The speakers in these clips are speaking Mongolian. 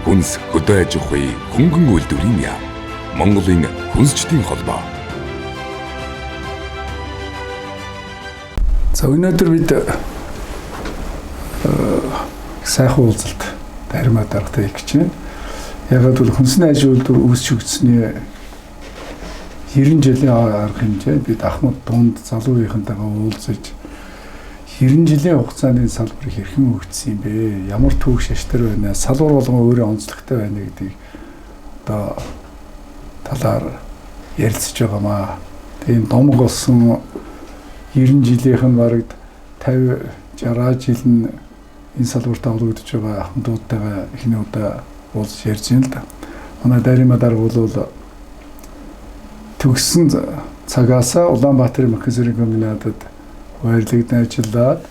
Хүнс хөдөө аж ахуйн хөнгөн үйлдвэрийн яам. Монголын хүнсчдийн холбоо. За өнөөдөр бид сайхан уулзалт Даримаа даргатай хийх гэж байна. Ягаад гэвэл хүнсний аж үйлдвэр үүсч өгсөний 90 жилийн арга хэмжээ бид Ахмад дунд залуу үеийнхэнтэйгээ уулзаж 90 жилийн хугацааны салбар хэрхэн хөгжсөн юм бэ? Ямар түүх шаштар байна? Салбар болгон өөрөө онцлогтой байна гэдгийг одоо талаар ярилцж байгаамаа. Тэгээ энэ домог болсон 90 жилийнх нь бараг 50 60 жил нь энэ салбарт холбогдож байгаа ахмадуудтайгаа эхний удаа уулзаж ярьж байна л да. Манай Даримаа дарга бол төгссөн цагаасаа Улаанбаатарын механизмын комбинатад хуваарлагдсан ажиллаад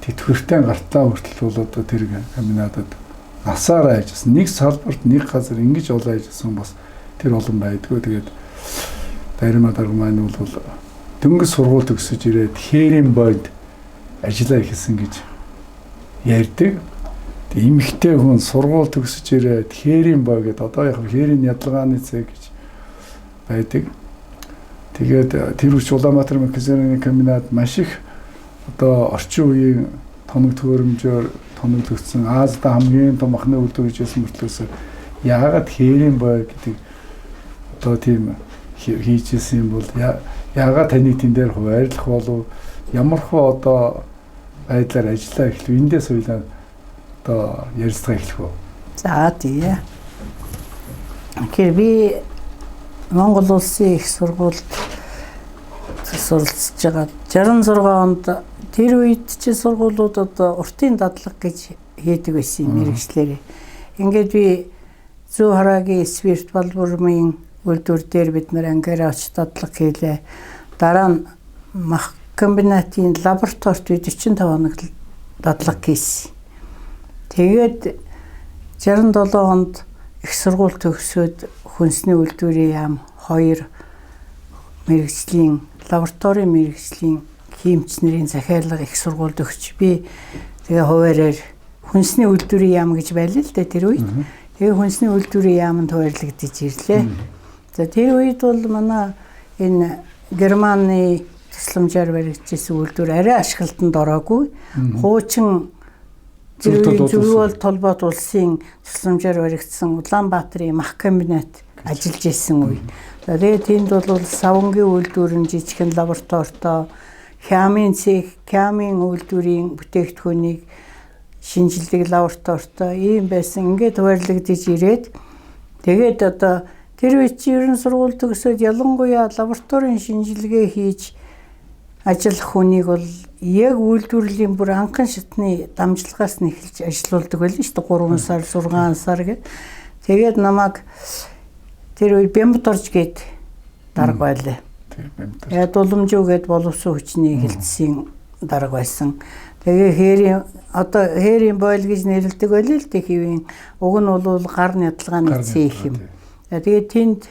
тэтгэвртэй гартаа хүртэл бол одоо тэр комбинатад насаараа ажилласан. Нэг салбарт нэг газар ингэж олон ажилласан бас тэр олон байдгүй. Тэгээд Даримаа дарга маань бол дөнгөж сургууль төгсөж ирээд хээрийн бойд ажиллаа эхэлсэн гэж ярьдаг. Эмэгтэй хүн сургууль төгсөж ирээд хээрийн бой гэдэг одоо яг хээрийн ядалгааны цэг гэж байдаг. Тэгээд тэр үеч Улаанбаатар механизмын комбинат маш их одоо орчин үеийн тоног төхөөрөмжөөр тоног төгссөн Азид хамгийн том махны үйлдвэр гэж хэлсэн мөртлөөс яагаад хээрийн бой гэдэг одоо тийм хийж исэн юм бол яагаад таныг тэн дээр хуваарлах болов ямар хөө одоо байдлаар ажиллаа эхлэв эндээс уйлаа одоо ярилцлага эхлэх үү? За тий. Тэгэхээр би Монгол улсын их сургуульд суралцж байгаа 66 онд тэр үед чи сургуулиуд одоо уртын дадлага гэж хийдэг байсан мэргэжлээр. Ингээд би Зүү хараагийн спирт балбурмын үйлдвэр дээр бид нэр ангиараа очиж дадлага хийлээ. Дараа нь мах комбинатын лабораторид би 45 хоног дадлага хийсэн. Тэгээд 67 онд их сургууль төгсөөд хүнсний үйлдвэрийн яам 2 мэргэжлийн лабораторийн мэргэжлийн хиймч нарын захиалга их сургуульд өгч би тэгээ хуваараар хүнсний үйлдвэрийн яам гэж байлаа л дээ тэр үед. Тэгээ хүнсний үйлдвэрийн яамд хуваарлагдаж ирлээ. За тэр үед бол манай энэ Германы тусламжаар баригдчихсан үйлдвэр арай ашиглалтанд ороогүй. Хуучин Зөвхөн толгойд улсын тусламжаар баригдсан Улаанбаатарын мах комбинат ажиллаж исэн үе. За тэгээд тэнд бол савнгийн үйлдвэр нь жижигхэн лабораторитой хямын цех, хямын үйлдвэрийн бүтээгдэхүүнийг шинжилдэг лабораторитой ийм байсан. Ингээд хуваарлагдаж ирээд тэгээд одоо тэр үед чи ерөн сургууль төгсөөд ялангуяа лабораторийн шинжилгээ хийж ажиллах хүнийг бол яг үйлдвэрлэлийн бүр анхан шатны дамжлагаас нь эхэлж ажилуулдаг байлаа шүү дээ. 3 сар, 6 сар гэх. Тэгээд намайг тэр үе Бямбад орж гээд дарга байлаа. Тэгээд дуламжуу гээд боловсон хүчний хэлтсийн дарга байсан. Тэгээ хээрийн одоо хээрийн бойл гэж нэрлэдэг байлаа л дээ хэвийн. Уг нь бол гар нядалгааны цех юм. Тэгээд тэнд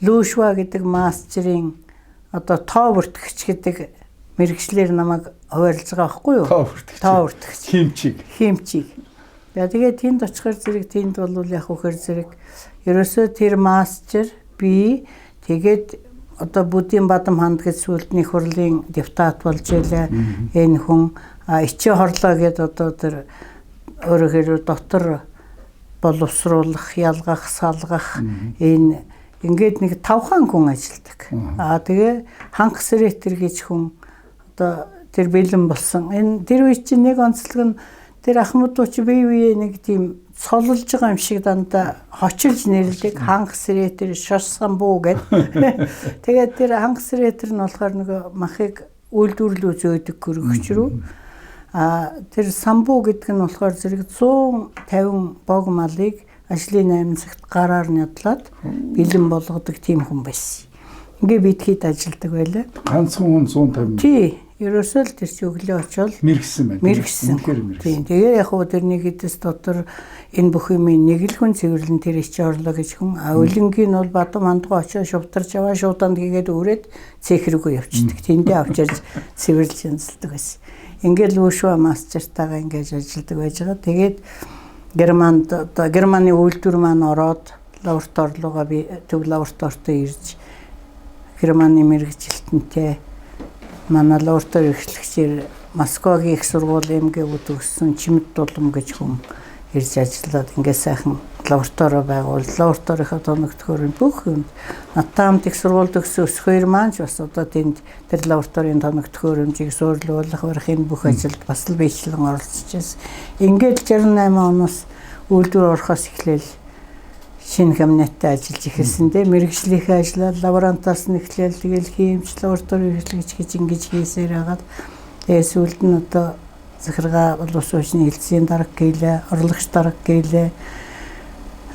Лүүшва гэдэг мастерын одоо тоо бүртгэгч гэдэг мэргэжлээр намайг хуваарлаж байгаа байхгүй юу? Тоо бүртгэгч. Тоо бүртгэгч. Химчиг. Химчиг. За тэгээд тэнд очихоор зэрэг тэнд бол яг үхээр зэрэг ерөөсөө тэр мастер би тэгээд одоо бүдийн бадам ханд гэж сүүлд нэг хурлын депутат болж илээ. Энэ хүн ичээ хорлоо гэд одоо тэр өөрөөр хэлбэл дотор боловсруулах, ялгах, салгах энэ ингээд нэг 5хан хүн ажилладаг. Аа тэгээ ханх сэрэтэр гэж хүн одоо тэр бэлэн болсон. Энэ тэр үе чинь нэг онцлог нь тэр ахмадуу чи бие бие нэг тийм цололж байгаа юм шиг дандаа хочилж нэрлэдэг ханх сэрэтэр шос самбуу гэд. Тэгээд тэр ханх сэрэтэр нь болохоор нөгөө махыг үйлдвэрлүү зөөдөг хөргөгч рүү. А тэр самбуу гэдэг нь болохоор зэрэг 150 бог малыг ажлын 8 цагт гараар нядлаад бэлэн болгодог тийм хүн байсан. Ингээ бид хэд ажилдаг байлаа. Ганцхан хүн 150. Тий, ерөөсөө л тэр чи өглөө очиод мэрэгсэн байна. Мэрэгсэн. Тийм. Тэгээ яг хуу тэр нэг хэдэс дотор энэ бүх юмыг нэг л хүн цэвэрлэн тэр ичи орлоо гэж хүн. А өлөнгийн бол бадам хандгуу очиод шувтарч аваа шууданд хийгээд өрөөд цех рүүгээ явчихдаг. Тэндээ авчирч цэвэрлж янзалдаг байсан. Ингээд лүүшва мастертайгаа ингэж ажилладаг байж байгаа. Тэгээд Германд одоо Германы үйлдвэр маань ороод лаборатори руугаа би төв лабораторитой ирж Германы мэргэжилтэнтэй манай лаборатори эрхлэгчээр Москвагийн их сургууль МГУ төгссөн Чимэд Дулам гэж хүн ирж ажиллаад ингээд сайхан лаборатори байгуул. Лабораторийнхаа тоног төхөөрөмж бүх юм. Надтай хамт их сургууль төгссөн өсгөр маань ч бас одоо тэнд тэр лабораторийн тоног төхөөрөмжийг суурлуулах, барих энэ бүх ажилд бас л биечлэн оролцож байсан. Ингээд 68 оноос үйлдвэр орохоос эхлээл шинэ кабинеттэй ажиллаж эхэлсэн дээ. Мэргэжлийнхээ ажлаа лаборантаас нь эхлээл тэгэл хиймч лаборатори эрхлэгч гэж ингэж хийсээр хагаад тэгээ сүүлд нь одоо захиргаа боловсон хүчний хэлтсийн дарга гэлээ, орлогч дарга гэлээ.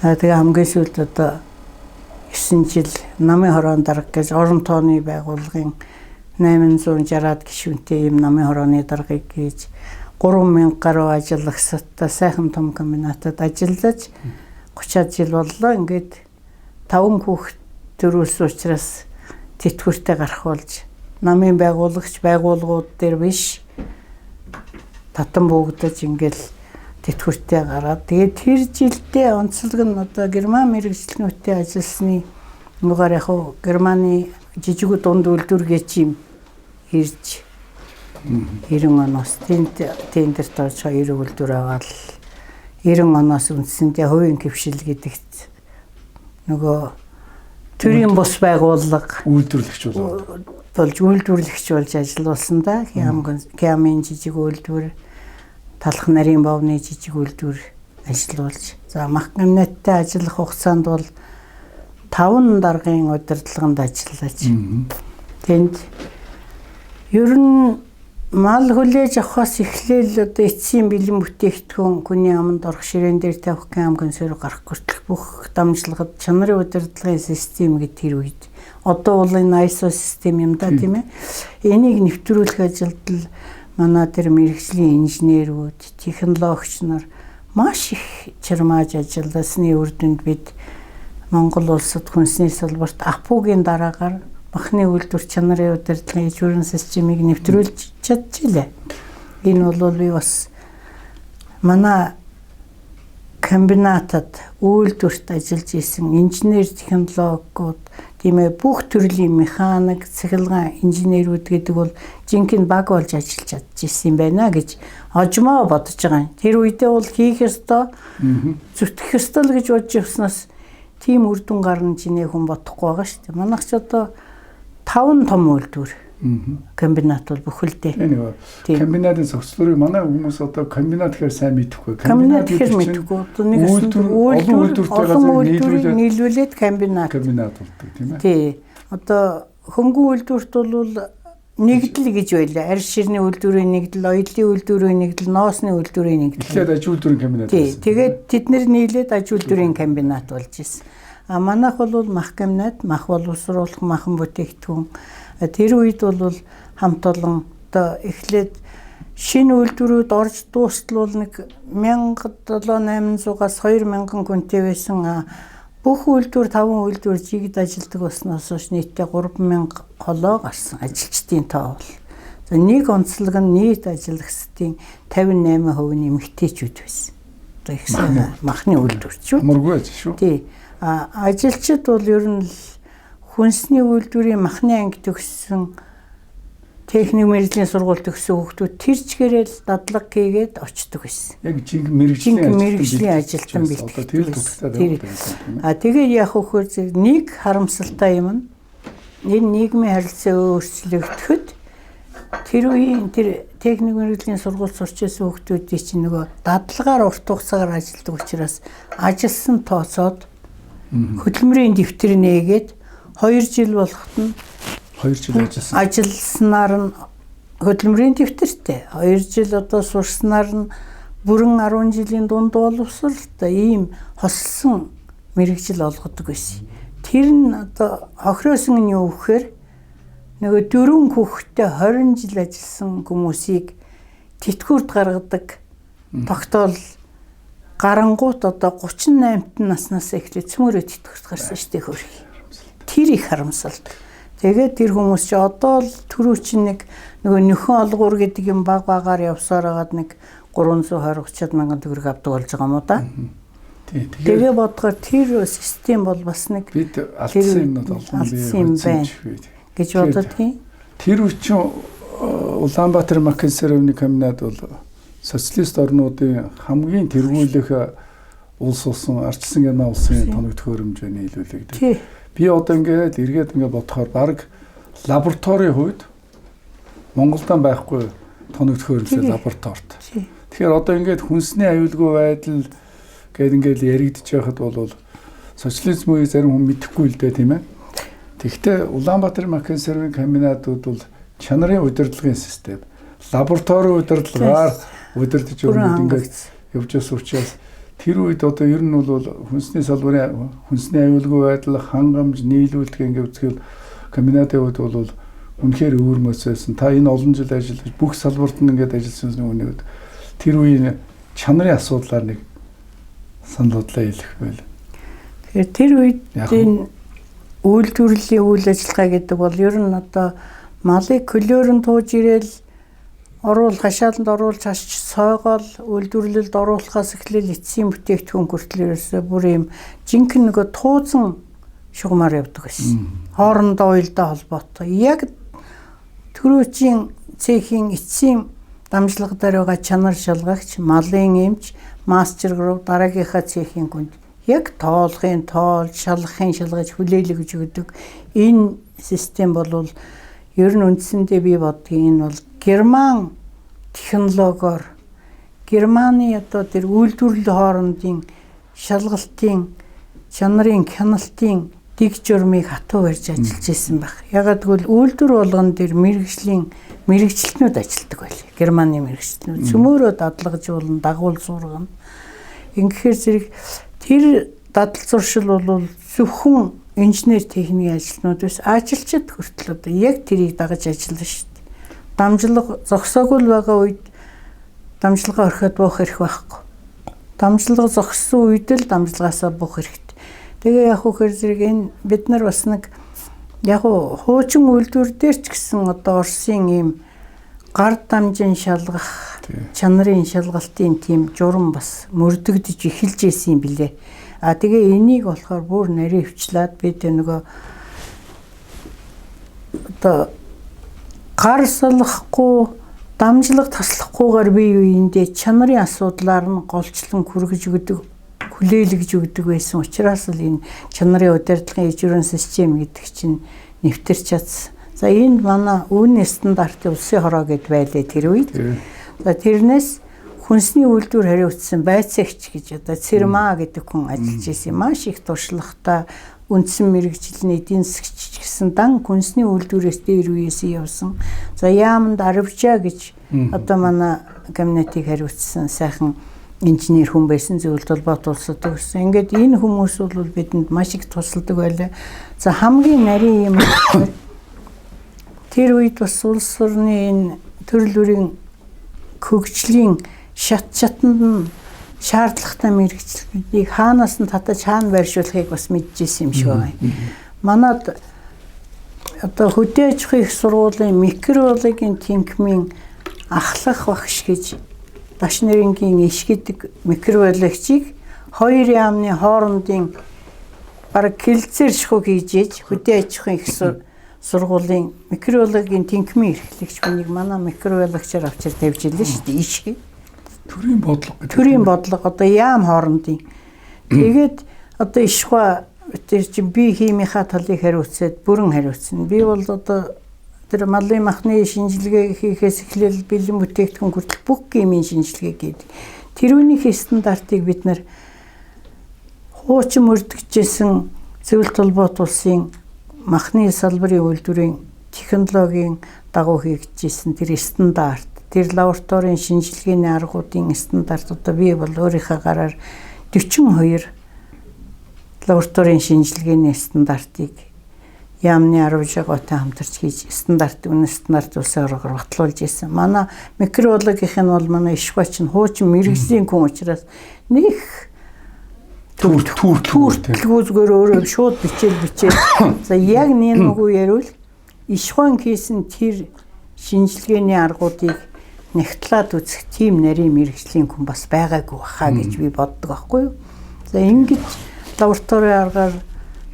Тэгээ хамгийн сүүлд одоо 9 жил намын хорон дарга гэж орон тооны байгууллагын 860-аад гишүүнтэй ийм намын хорооны даргыг хийж 3000 гаруй ажиллагсадтай сайхан том комбинатад ажиллаж 30-аад жил боллоо. Ингээд 5 хүүхэд төрүүлсэн учраас тэтгэвртэй гарах болж намын байгуулагч байгууллагууд дээр биш татан буугдаж ингээл тэтгэвртэй гараад тэгээд тэр жилдээ онцлог нь одоо герман мэргэжилтнүүдтэй ажилласны нүгээр яг хуу Германы жижиг дунд үйлдвэр гэж юм ирж 90 оноос тэнд тендерт орж хоёр үйлдвэр аваад 90 оноос үндсэндээ хувийн хэвшил гэдэгт нөгөө төрийн бус байгууллага үйлдвэрлэгч болоод болж үйлдвэрлэгч болж ажиллуулсан да. Хямын жижиг үйлдвэр, талах нарийн бовны жижиг үйлдвэр ажиллуулж. За мах кабинеттэй ажиллах хугацаанд бол 5 даргын удирдлаганд ажиллаж. Тэнд ер нь мал хүлээж авахаас эхлээл одоо эцсийн бэлэн бүтээгдэхүүн хүний аманд орох ширээн дээр тавих ам консерв гарах хүртэлх бүх дамжлагад чанарын удирдлагын систем гэдэг тэр үед одоо бол энэ ISO систем юм да, тийм ээ. Энийг нэвтрүүлэх ажилд л манай тэр мэргэжлийн инженерүүд, технологич нар маш их чирмааж ажилласны үр дүнд бид Монгол улсад хүнсний салбарт АПУ-гийн дараагаар махны үйлдвэр чанарын удирдлагын ижүүрэн системийг нэвтрүүлж чадчихлаа. Энэ бол би бас манай комбинатад үйлдвэрт ажиллаж исэн инженер технологиуд, тийм ээ, бүх төрлийн механик, цахилгаан инженерүүд гэдэг бол жинхэнэ баг болж ажиллаж чадчихсан юм байна гэж ожмоо бодож байгаа юм. Тэр үедээ бол хийх ёстой, зүтгэх ёстой л гэж бодож явснаас тийм үр дүн гарна чинээ хүн бодохгүй байгаа шүү дээ. Манайх ч одоо 5 том үйлдвэр комбинат бол бүхэлдээ. Тийм. Комбинатын зохицлорыг манай хүмүүс одоо комбинат гэхээр сайн мэдэхгүй. Комбинат гэхээр мэдэхгүй. Одоо нэг үйлдвэр олон үйлдвэрийг нийлүүлээд комбинат. Комбинат болдог тийм ээ. Тий. Одоо хөнгөн үйлдвэрт бол нэгдэл гэж байлаа. Арь ширний үйлдвэрийн нэгдэл, оёлын үйлдвэрийн нэгдэл, ноосны үйлдвэрийн нэгдэл. Эхлээд аж үйлдвэрийн комбинат. Тий. Тэгээд тэд нэр нийлээд аж үйлдвэрийн комбинат болж ирсэн. А манайх бол мах комбинат, мах боловсруулах, махан бүтээгдэхүүн. Тэр үед бол хамт олон одоо эхлээд шинэ үйлдвэрүүд орж дуустал бол нэг 1700-аас 2000 хүнтэй байсан. Бүх үйлдвэр 5 үйлдвэр жигд ажилладаг болсноос хойш нийтдээ 3000 голоо гарсан ажилчдын тоо бол. За нэг онцлог нь нийт ажиллагчдын 58% нь эмэгтэйчүүд байсан. Одоо их сайн махны үйлдвэрч үү? Амаргүй ажил шүү. Тий. А ажилчид бол ер нь л хүнсний үйлдвэрийн махны анги төгссөн, техник мэргэжлийн сургууль төгссөн хүүхдүүд тэр чигээрэл дадлага хийгээд очдөг байсан. Яг жинхэнэ мэргэжлийн ажилтан бэлтгэдэг. Тэр дутагтай байдаг юм. А тэгээд яах вөхөр нэг харамсалтай юм нь энэ нийгмийн харилцаа өөрчлөгдөхөд тэр үеийн тэр техник мэргэжлийн сургууль сурч байсан хүүхдүүдийн чинь нөгөө дадлагаар урт хугацаагаар ажилладаг учраас ажилласан тооцоод хөдөлмөрийн дэвтэр нээгээд 2 жил болоход нь 2 жил ажилласан. Ажилласнаар нь хөдөлмөрийн дэвтэртэй. 2 жил одоо сурснаар нь бүрэн 10 жилийн дунд боловсралтай ийм хосолсон мэргэжил олгодог байсан. Тэр нь одоо хохироосон нь юу гэхээр нөгөө дөрвөн хүүхэдтэй 20 жил ажилласан хүмүүсийг тэтгэврт гаргадаг тогтоол гарангуут одоо 38 наснаас эхлээд цөмөрөө тэтгэврт гарсан шүү дээ хөрх. Тэр их харамсалт. Тэгээд тэр хүмүүс чи одоо л түрүү чинь нэг нөгөө нөхөн олгуур гэдэг юм баг багаар явсаар хагаад нэг 320 30 мянган төгрөг авдаг болж байгаа юм уу да. Тэгээ бодохоор тэр систем бол бас нэг бид алдсан юмнууд олон бий гэж боддгийн. Тэр үечин Улаанбаатар мах консервны комбинат бол социалист орнуудын хамгийн тэргүүлэх улс болсон ардчилсан Герман улсын тоног төхөөрөмжөө нийлүүлэгдэх. Би одоо ингээд эргээд ингээд бодохоор баг лабораторийн хувьд Монголд байхгүй тоног төхөөрөмжтэй лабораторид. Тэгэхээр одоо ингээд хүнсний аюулгүй байдал гээд ингээд яригдчих байхад бол социализм үеийг зарим хүн мэдэхгүй л дээ, тийм ээ. Тэгэхдээ Улаанбаатар мах консервын комбинатууд бол чанарын удирдлагын систем, лабораторийн удирдлагаар удирдах юмнууд ингээд явж байсан учраас тэр үед одоо ер нь бол хүнсний салбарын хүнсний аюулгүй байдал, хангамж, нийлүүлэлт ингээд үзэхэд комбинатын хувьд бол үнэхээр өвөрмөц байсан. Та энэ олон жил ажиллаж бүх салбарт нь ингээд ажилласан үнийг тэр үеийн чанарын асуудлаар нэг санал бодлоо хэлэх байл. Тэгэхээр тэр үед энэ үйлдвэрлэлийн үйл ажиллагаа гэдэг бол ер нь одоо малыг көлөөр нь тууж ирээл оруул хашааланд оруулж хашч сойгоол үйлдвэрлэлд оруулахаас эхлээл эцсийн бүтээгдэхүүн хүртэл ерөөсөө бүр юм жинхэнэ нөгөө тууцан шугамар явдаг байсан. Хоорондоо уялдаа холбоотой. Яг түрүүчийн цехийн эцсийн дамжлага дээр байгаа чанар шалгагч, малын эмч, мастер руу дараагийнхаа цехийн хүнд яг тоолохын тоол, шалгахын шалгаж хүлээлгэж өгдөг. Энэ систем бол ер нь үндсэндээ би бодгийн энэ бол герман технологиор Германы одоо тэр үйлдвэрлэл хоорондын шалгалтын чанарын хяналтын дэг журмыг хатуу барьж ажиллаж исэн байх. Ягаад гэвэл үйлдвэр болгон дээр мэрэгжлийн мэрэгчлэтнүүд ажилладаг байлээ. Германы мэрэгчлэтнүүд цөмөөрөө дадлагжуулан дагуул зургана. Ингэхээр зэрэг тэр дадал зуршил бол зөвхөн инженер техникийн ажилтнууд биш, ажилчид хүртэл одоо яг тэрийг дагаж ажиллана шүү дээ. Дамжлага зогсоогүй л байгаа үед дамжлагаа орхиод буух эрх байхгүй. Дамжлага зогссон үед л дамжлагаасаа буух хэрэгтэй. Тэгээ яг хөхөр зэрэг энэ бид нар бас нэг яг хуучин үйлдвэр дээр ч гэсэн одоо Оросын ийм гар дамжин шалгах, чанарын шалгалтын тийм журам бас мөрдөгдөж эхэлж исэн юм билэ. А тэгээ энийг болохоор бүр нарийн хвчлээд бид нөгөө одоо гар салахгүй, дамжлага таслахгүйгээр бие биендээ чанарын асуудлаар нь голчлон хүргэж өгдөг, хүлээлгэж өгдөг байсан учраас л энэ чанарын удирдлагын ижирэн систем гэдэг чинь нэвтэрч чадсан. За энд манай үүний стандартын улсын хороо гэд байлээ тэр үед. За тэрнээс хүнсний үйлдвэр хариуцсан байцаагч гэж одоо Цэрмаа гэдэг хүн ажиллаж байсан. Маш их туршлагатай үндсэн мэрэгжлийн эдийн засгч гэсэн дан хүнсний үйлдвэрээс дээр үеэс явсан. За яаманд Арвжаа гэж одоо манай кабинетыг хариуцсан сайхан инженер хүн байсан, зөвлөлт холбоот улсад төгссөн. Ингээд энэ хүмүүс бол бидэнд маш их тусалдаг байлаа. За хамгийн нарийн юм тэр үед бас улс орны энэ төрөл бүрийн хөгжлийн шат шатанд нь шаардлагатай мэрэгчлүүдийг хаанаас нь татаж хаана байршуулахыг бас мэдчихсэн юм шиг байна. Манад одоо хөдөө аж ахуйн их сургуулийн микробиологийн тэнхмийн ахлах багш гэж Даш нэрнгийн иш гэдэг микробиологчийг хоёр яамны хоорондын бараг кэлзэр шхуу хийж ээж хөдөө аж ахуйн их сургуулийн микробиологийн тэнхмийн эрхлэгч хүнийг манай микробиологчоор авчир тавьж илээ шүү дээ. Иш. Төрийн бодлого гэдэг. Төрийн бодлого одоо яам хоорондын. Тэгээд одоо ишхва тэр чинь би химийнхаа талыг хариуцаад бүрэн хариуцна. Би бол одоо тэр малын махны шинжилгээ хийхээс эхлээл бэлэн бүтээгдэхүүн хүртэл бүх гемийн шинжилгээ гэдэг. Тэрүүнийхээ стандартыг бид нар хуучин мөрдөгчсэн зөвлөлт холбоот улсын махны салбарын үйлдвэрийн технологийн дагуу хийгдчихсэн тэр стандарт, тэр лабораторийн шинжилгээний аргуудын стандарт одоо би бол өөрийнхөө гараар 42 лабораторийн шинжилгээний стандартыг яамны 16-тай хамтарч хийж стандарт, үнэн стандарт улсын оргоор батлуулж ирсэн. Манай микробиологийнх нь бол манай ишгвач нь хуучин мэрэгжлийн хүн учраас нэг түүртлгүй зүгээр өөрөө шууд бичээл. За яг нэг нүгүү яриул ишгван хийсэн тэр шинжилгээний аргуудыг нягтлаад үзэх тийм нарийн мэргэжлийн хүн бас байгаагүй баха гэж би боддог байхгүй юу. За ингэж лабораторийн аргаар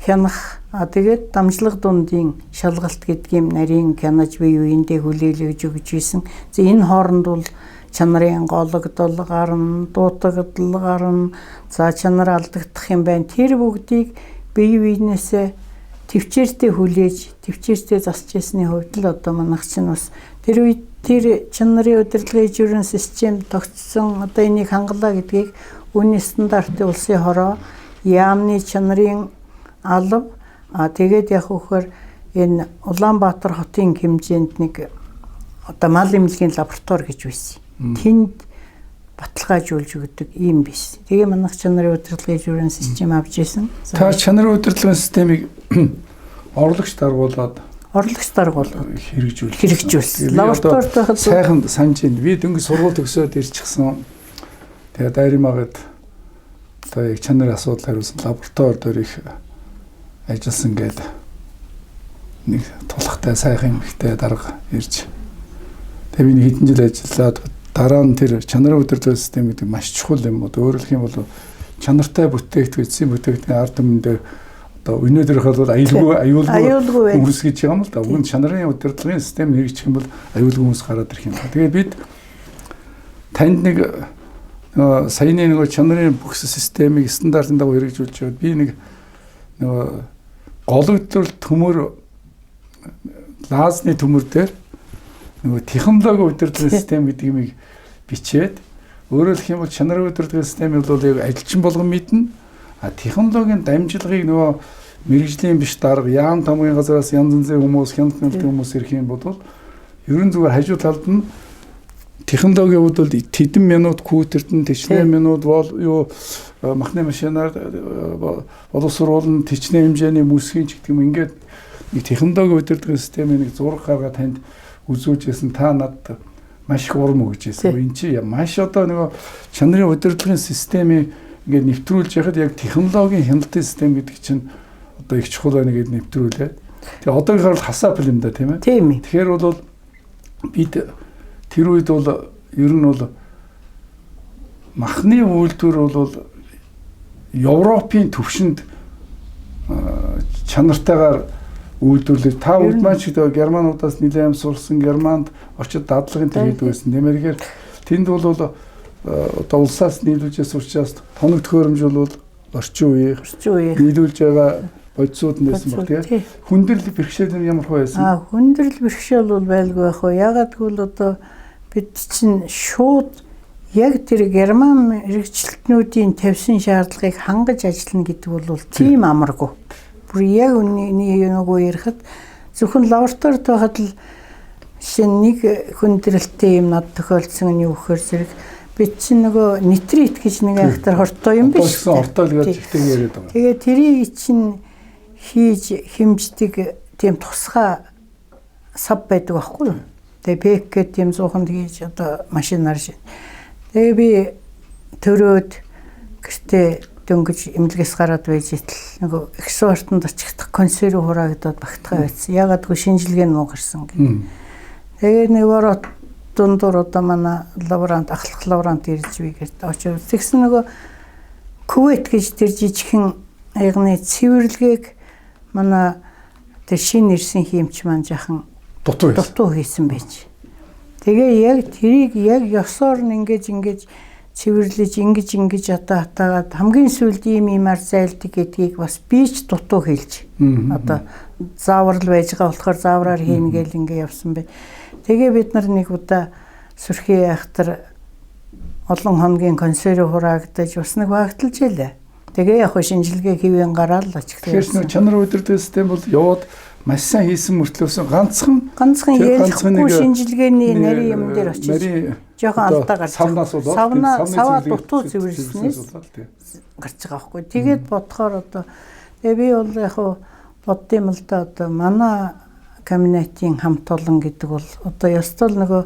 хянах, тэгээд дамжлага дундын шалгалт гэдэг юм нарийн хянаж бие биендээ хүлээлгэж өгч ийсэн. За энэ хооронд бол чанарын гологдол гарна, дуутагдал гарна, за чанар алдагдах юм байна. Тэр бүгдийг бие биенээсээ төвчээртэй хүлээж, төвчээртэй засч ясны хувьд л одоо манайх чинь бас тэр үед тэр чанарын удирдлагын ижүүрэн систем тогтсон, одоо энийг хангалаа гэдгийг үнийн стандартын улсын хороо, яамны чанарын алба, тэгээд яг вөхөр энэ Улаанбаатар хотын хэмжээнд нэг одоо мал эмнэлгийн лаборатори гэж байсан. Тэнд баталгаажуулж өгдөг ийм биш. Тэгээ манайх чанарын удирдлагын ижүүрэн систем авч исэн. Та чанарын удирдлагын системийг орлогч даргуулад хэрэгжүүлсэн. Лабораторид байхад сайхан санаж байна. Би дөнгөж сургууль төгсөөд ирчихсэн. Тэгээ дайримагаад одоо яг чанарын асуудал хариулсан лаборатори дээр их ажилласан гээд нэг тулхтай сайхан эмэгтэй дарга ирж. Тэгээ би нэг хэдэн жил ажиллаад дараа нь тэр чанарын удирдлагын систем гэдэг маш чухал юм уу. Өөрөөр хэлэх юм бол чанартай бүтээгдэхүүн, эцсийн бүтээгдэхүүн ард түмэндээ одоо өнөөдрийнх бол аюулгүй хүмүүс гэж юм л да. Уг нь чанарын удирдлагын систем хэрэгжих юм бол аюулгүй хүмүүс гараад ирэх юм. Тэгээд бид танд нэг саяны нөгөө чанарын бүх системийг стандартын дагуу хэрэгжүүлж байгаад би нэг нөгөө гологдол төмөр лазны төмөр дээр нөгөө технологи удирдлагын систем гэдэг юмыг бичээд, өөрөөр хэлэх юм бол чанарын удирдлагын систем бол яг ажилчин болгон мэднэ. А технологийн дамжлагыг нөгөө мэргэжлийн биш дарга, яам тамгын газараас янз янзын хүмүүс, хяналт хүмүүс ирэх юм бол ерөн зүгээр хажуу талд нь технологийн хувьд бол тэдэн минут күүтердэн, тэчнээ минут бол юу махны машинаар боловсруулна, тэчнээ хэмжээний мүсгийн ч гэдэг юм ингээд нэг технологийн удирдлагын системийн нэг зураг гаргаад танд үзүүлж байсан. Та надад маш их урам өгч байсан. Энэ чи маш одоо нөгөө чанарын удирдлагын системийг ингээд нэвтрүүлж яхад яг технологийн хяналтын систем гэдэг чинь одоо их чухал байна гэдээ нэвтрүүлээд. Тэгээ одоогийнхоор бол хасаа юм да, тийм ээ. Тийм. Тэгэхээр бол бид тэр үед бол ер нь бол махны үйлдвэр бол Европын төвшөнд чанартайгаар үйлдвэрлэж, та үед маань ч гэдэг германуудаас нэлээд юм сурсан, Германд очиж дадлагын тэр хийдэг байсан. Тэгэхээр тэнд бол одоо улсаас нийлүүлж сурчаас тоног төхөөрөмж бол орчин үеийн нийлүүлж байгаа бодисууд нь байсан баг, тийм. Хүндрэл бэрхшээл нь ямар хөө байсан? Хүндрэл бэрхшээл бол байлгүй байх уу. Ягаад гэвэл одоо бид чинь шууд яг тэр герман мэргэжилтнүүдийн тавьсан шаардлагыг хангаж ажиллана гэдэг бол тийм амаргүй. Бүр яг үнэний нөгөө ярихад зөвхөн лабораторид байхад л жишээ нь нэг хүндрэлтэй юм над тохиолдсон нь юу гэхээр зэрэг бид чинь нөгөө нитрит гэж нэг ахтар хортой юм биш. Хортой л гэж ихтэй яриад байгаа. Тэгээ тэрийг чинь хийж хэмждэг тийм тусгай сав байдаг байхгүй юу? Тэгээ пек гэдэг тийм зууханд хийж одоо машинаар шин. Тэгээ би төрөөд гэртээ дөнгөж эмнэлгээс гараад байж итэл нөгөө экспортод очихдох консерв хураагдаад багтгаа байсан. Ягаад гэвэл шинжилгээ нь муу гарсан гэх. Тэгээ нэг ороо дундуур одоо манай лаборант, ахлах лаборант ирж би гэрт очив. Тэгсэн нөгөө Кувейт гэж тэр жижигхэн аягны цэвэрлэгээг манай тэр шинэ ирсэн хиймч маань жахан дутуу хийсэн байж. Тэгээ яг тэрийг яг ёсоор нь ингэж цэвэрлэж ингэж одоо хатаагаад хамгийн сүүлд ийм иймар зайлдаг гэдгийг бас би ч дутуу хэлж. Одоо заавар л байж байгаа болохоор заавраар хийнэ гэл ингэ явсан бай. Тэгээ бид нар нэг удаа Сүрхий айхтар олон хоногийн консерв хураагдаж бас нэг багталж байлаа. Тэгээ яг шинжилгээ хэвэн гараал очих. Тэгэхээр нэг чанар удирдлагын систем бол яваад маш сайн хийсэн мөртлөөсөн ганцхан ялахгүй шинжилгээний нарийн юм дээр очиж жоохон алдаа гарч савнаа дутуу цэвэрлснээс гарч байгаа байхгүй. Тэгээд бодохоор одоо тэгээ би бол яг боддсон юм л да, одоо манай кабинетийн хамт олон гэдэг бол одоо ёстой л нөгөө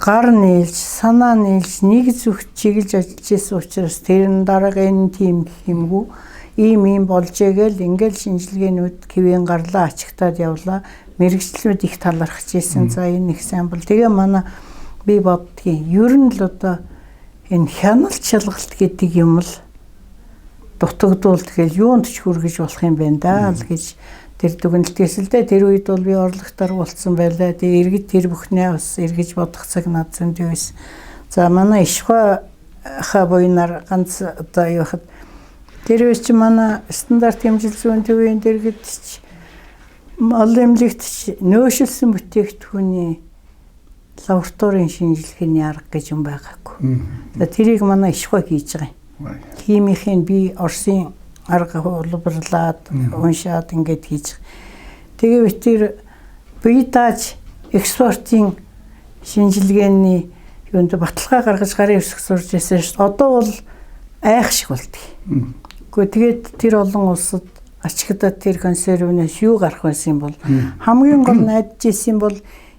гар нийлж, санаа нийлж, нэг зүгт чиглэж ажиллаж исэн учраас тэр нь дарга энэ тийм гэх юмгүй ийм ийм болж ээгээл ингээл шинжилгээнүүд хэвэн гарлаа, ачигтаад явлаа. Мэргэжлүүд их талархаж исэн. За энэ их сайн бол. Тэгээ манай би боддгийн ер нь л одоо энэ хяналт шалгалт гэдэг юм л дутагдвал тэгэл юунд ч хүргэж болох юм байна даа л гэж тэр дүгнэлтээс л дээ. Тэр үед бол би орлоготоор болцсон байлаа. Тэгээ иргэд тэр бүхнээ бас эргэж бодох цаг над зөндөө байсан. За манай ишхаа ха буйнаар ганц одоо юу хад тэр үе чи манай стандарт хэмжил зүйн төвийн дэргэд ч олон эмнэлэгт ч нөөшилсөн бүтээгдэхүүний лабораторийн шинжилгээний арга гэж юм байгаагүй. За тэрийг манай ишхаа хийж байгаа юм. Химийн би Оросын арга улбарлаад уншаад ингээд хийж. Тэгээ би тэр бие дааж экспортын шинжилгээний юунд баталгаа гаргаж гарын хэсэг сурж байсан шүү дээ. Одоо бол айх шиг болдог. Гэхдээ тэгээд тэр олон улсад ачигдаад тэр консервнээс юу гарах байсан юм бол хамгийн гол найдаж исэн бол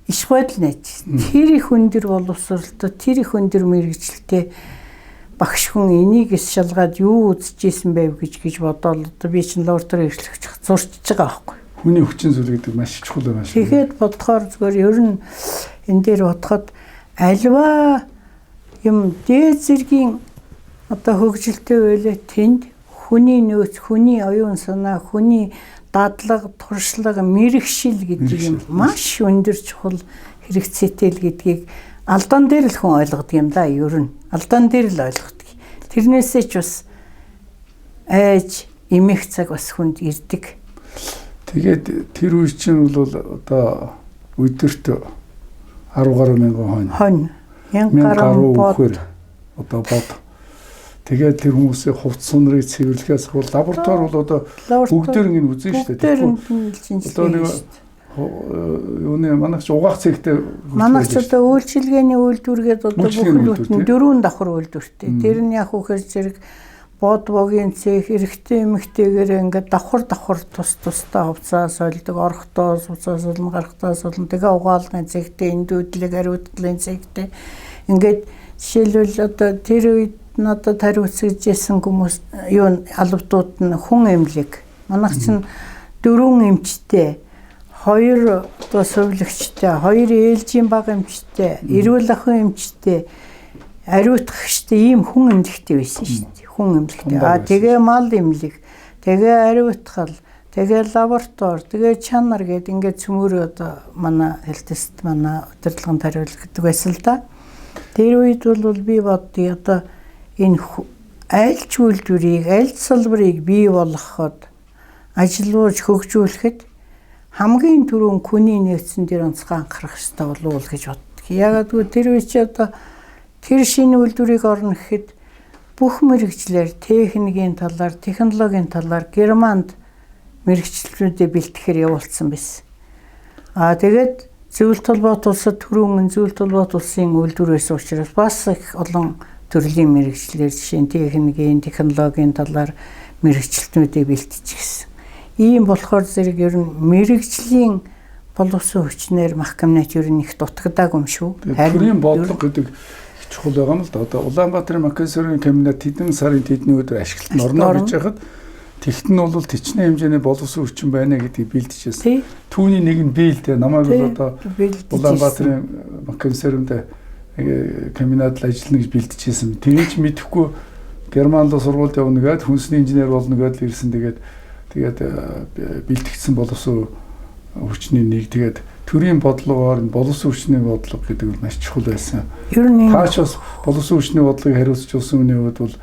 иш байдал найдаж. Тэр их өндөр боловсролтой, тэр их өндөр мэргэжилтэй багш хүн энийг эс шалгаад юу үзэж исэн байв гэж бодоол одоо би чинь лаборатори эрхлэгч зурчж байгаа байхгүй. Хүний хүчин зүйл гэдэг маш чухал байна шүү. Тэгэхээр бодохоор зүгээр ер нь энэ дээр бодоход альва юм дээд зэргийн одоо хөгжилтэй байлаа тэнд хүний нөөц, хүний оюун санаа, хүний дадлага, туршлага, мэрэгшил гэдэг юм маш өндөр чухал хэрэгцээтэй л гэдгийг алдаан дээр л хүн ойлгодог юм да ер нь. Алдаан дээр л ойлгодог. Тэрнээсээ ч бас айж эмэх цаг бас хүнд ирдэг. Тэгээд тэр үе чинь бол одоо өдөрт 10 гаруй мянган хонь. Хонь. 1000 гаруй бод. Одоо бод. Тэгээд тэр хүмүүсийн хувцас сунрыг цэвэрлэхээс бол лаборатори бол одоо бүгдээр ингэ үзэн шүү дээ. Одоо нэг юуны манайх ч угаах цэгтэй манайх ч одоо үйлчилгээний үйлдвэргээд одоо бүхэл бүтэн дөрвөн давхар үйлдвэртэй. Тэр нь яг үхээр зэрэг бод богийн цех эрэгтэй эмэгтэйгээр ингээд давхар давхар тус тустай хувцас сольдог, орохдоо хувцас солино, гарахдаа солино. Тэгээ угаалгын цехтэй, эндүүдлэг, ариутгалын цехтэй. Ингээд жишээлбэл одоо тэр үед надад хариуцж исэн хүмүүс юу албадууд нь хүн эмнэлэг. Манайх чинь дөрвөн эмчтэй, хоёр одоо сувилагчтай, хоёр ээлжийн баг эмчтэй, эрүүл ахуйн эмчтэй, ариутгагчтай ийм хүн эмнэлэгтэй байсан шүү дээ. Хүн эмнэлэгтэй. Аа тэгээ мал эмнэлэг, тэгээ ариутгал, тэгээ лаборатори, тэгээ чанар гээд ингээд цөмөрөө одоо манай хэлтэст манай удирдлаганд хариулдаг байсан л да. Тэр үед бол би бодъё одоо энэ аль ч үйлдвэрийг, аль ч салбарыг бий болгоход, ажилуулж хөгжүүлэхэд хамгийн түрүүн хүний нөөцөн дээр онцгой анхаарах ёстой болов уу гэж боддог. Яагаад гэвэл тэр үе чи одоо тэр шинэ үйлдвэрийг орно гэхэд бүх мэрэгчлэр техникийн талаар, технологийн талаар Германд мэрэгчлүүдээ бэлтгэхээр явуулсан байсан. Аа тэгээд Зөвлөлт холбоот улсад түрүүн Зөвлөлт холбоот улсын үйлдвэр байсан учраас бас их олон төрлийн мэрэгчлэр жишээ нь техникийн, технологийн талаар мэрэгчлэтнүүдийг бэлтчихсэн. Ийм болохоор зэрэг ер нь мэрэгжлийн боловсон хүчнэр мах комбинат ер нь их дутагдаагүй юм шүү. Харин бодлого гэдэг их чухал байгаа юм л да. Одоо Улаанбаатарын Маккенсерийн комбинат тэдэн сарын тэдний өдөр ашиглалтанд орно гэж яхад тэгт нь бол төчнээ хэмжээний боловсон хүчин байна гэдгийг бэлтжижсэн. Түүний нэг нь би л дээ. Намайг бол одоо Улаанбаатарын Маккенсеринд комбинат л ажиллана гэж бэлтжижсэн. Тэрийг ч мэдэхгүй Германд сургуульд явна гээд хүнсний инженер болно гээд л ирсэн. Тэгээд бэлтгэгдсэн боловсон хүчний нэг. Тэгээд төрийн бодлогоор энэ боловсон хүчний бодлого гэдэг нь маш чухал байсан. Тааш бас боловсон хүчний бодлогыг хариуцж улсын үнийн хувьд бол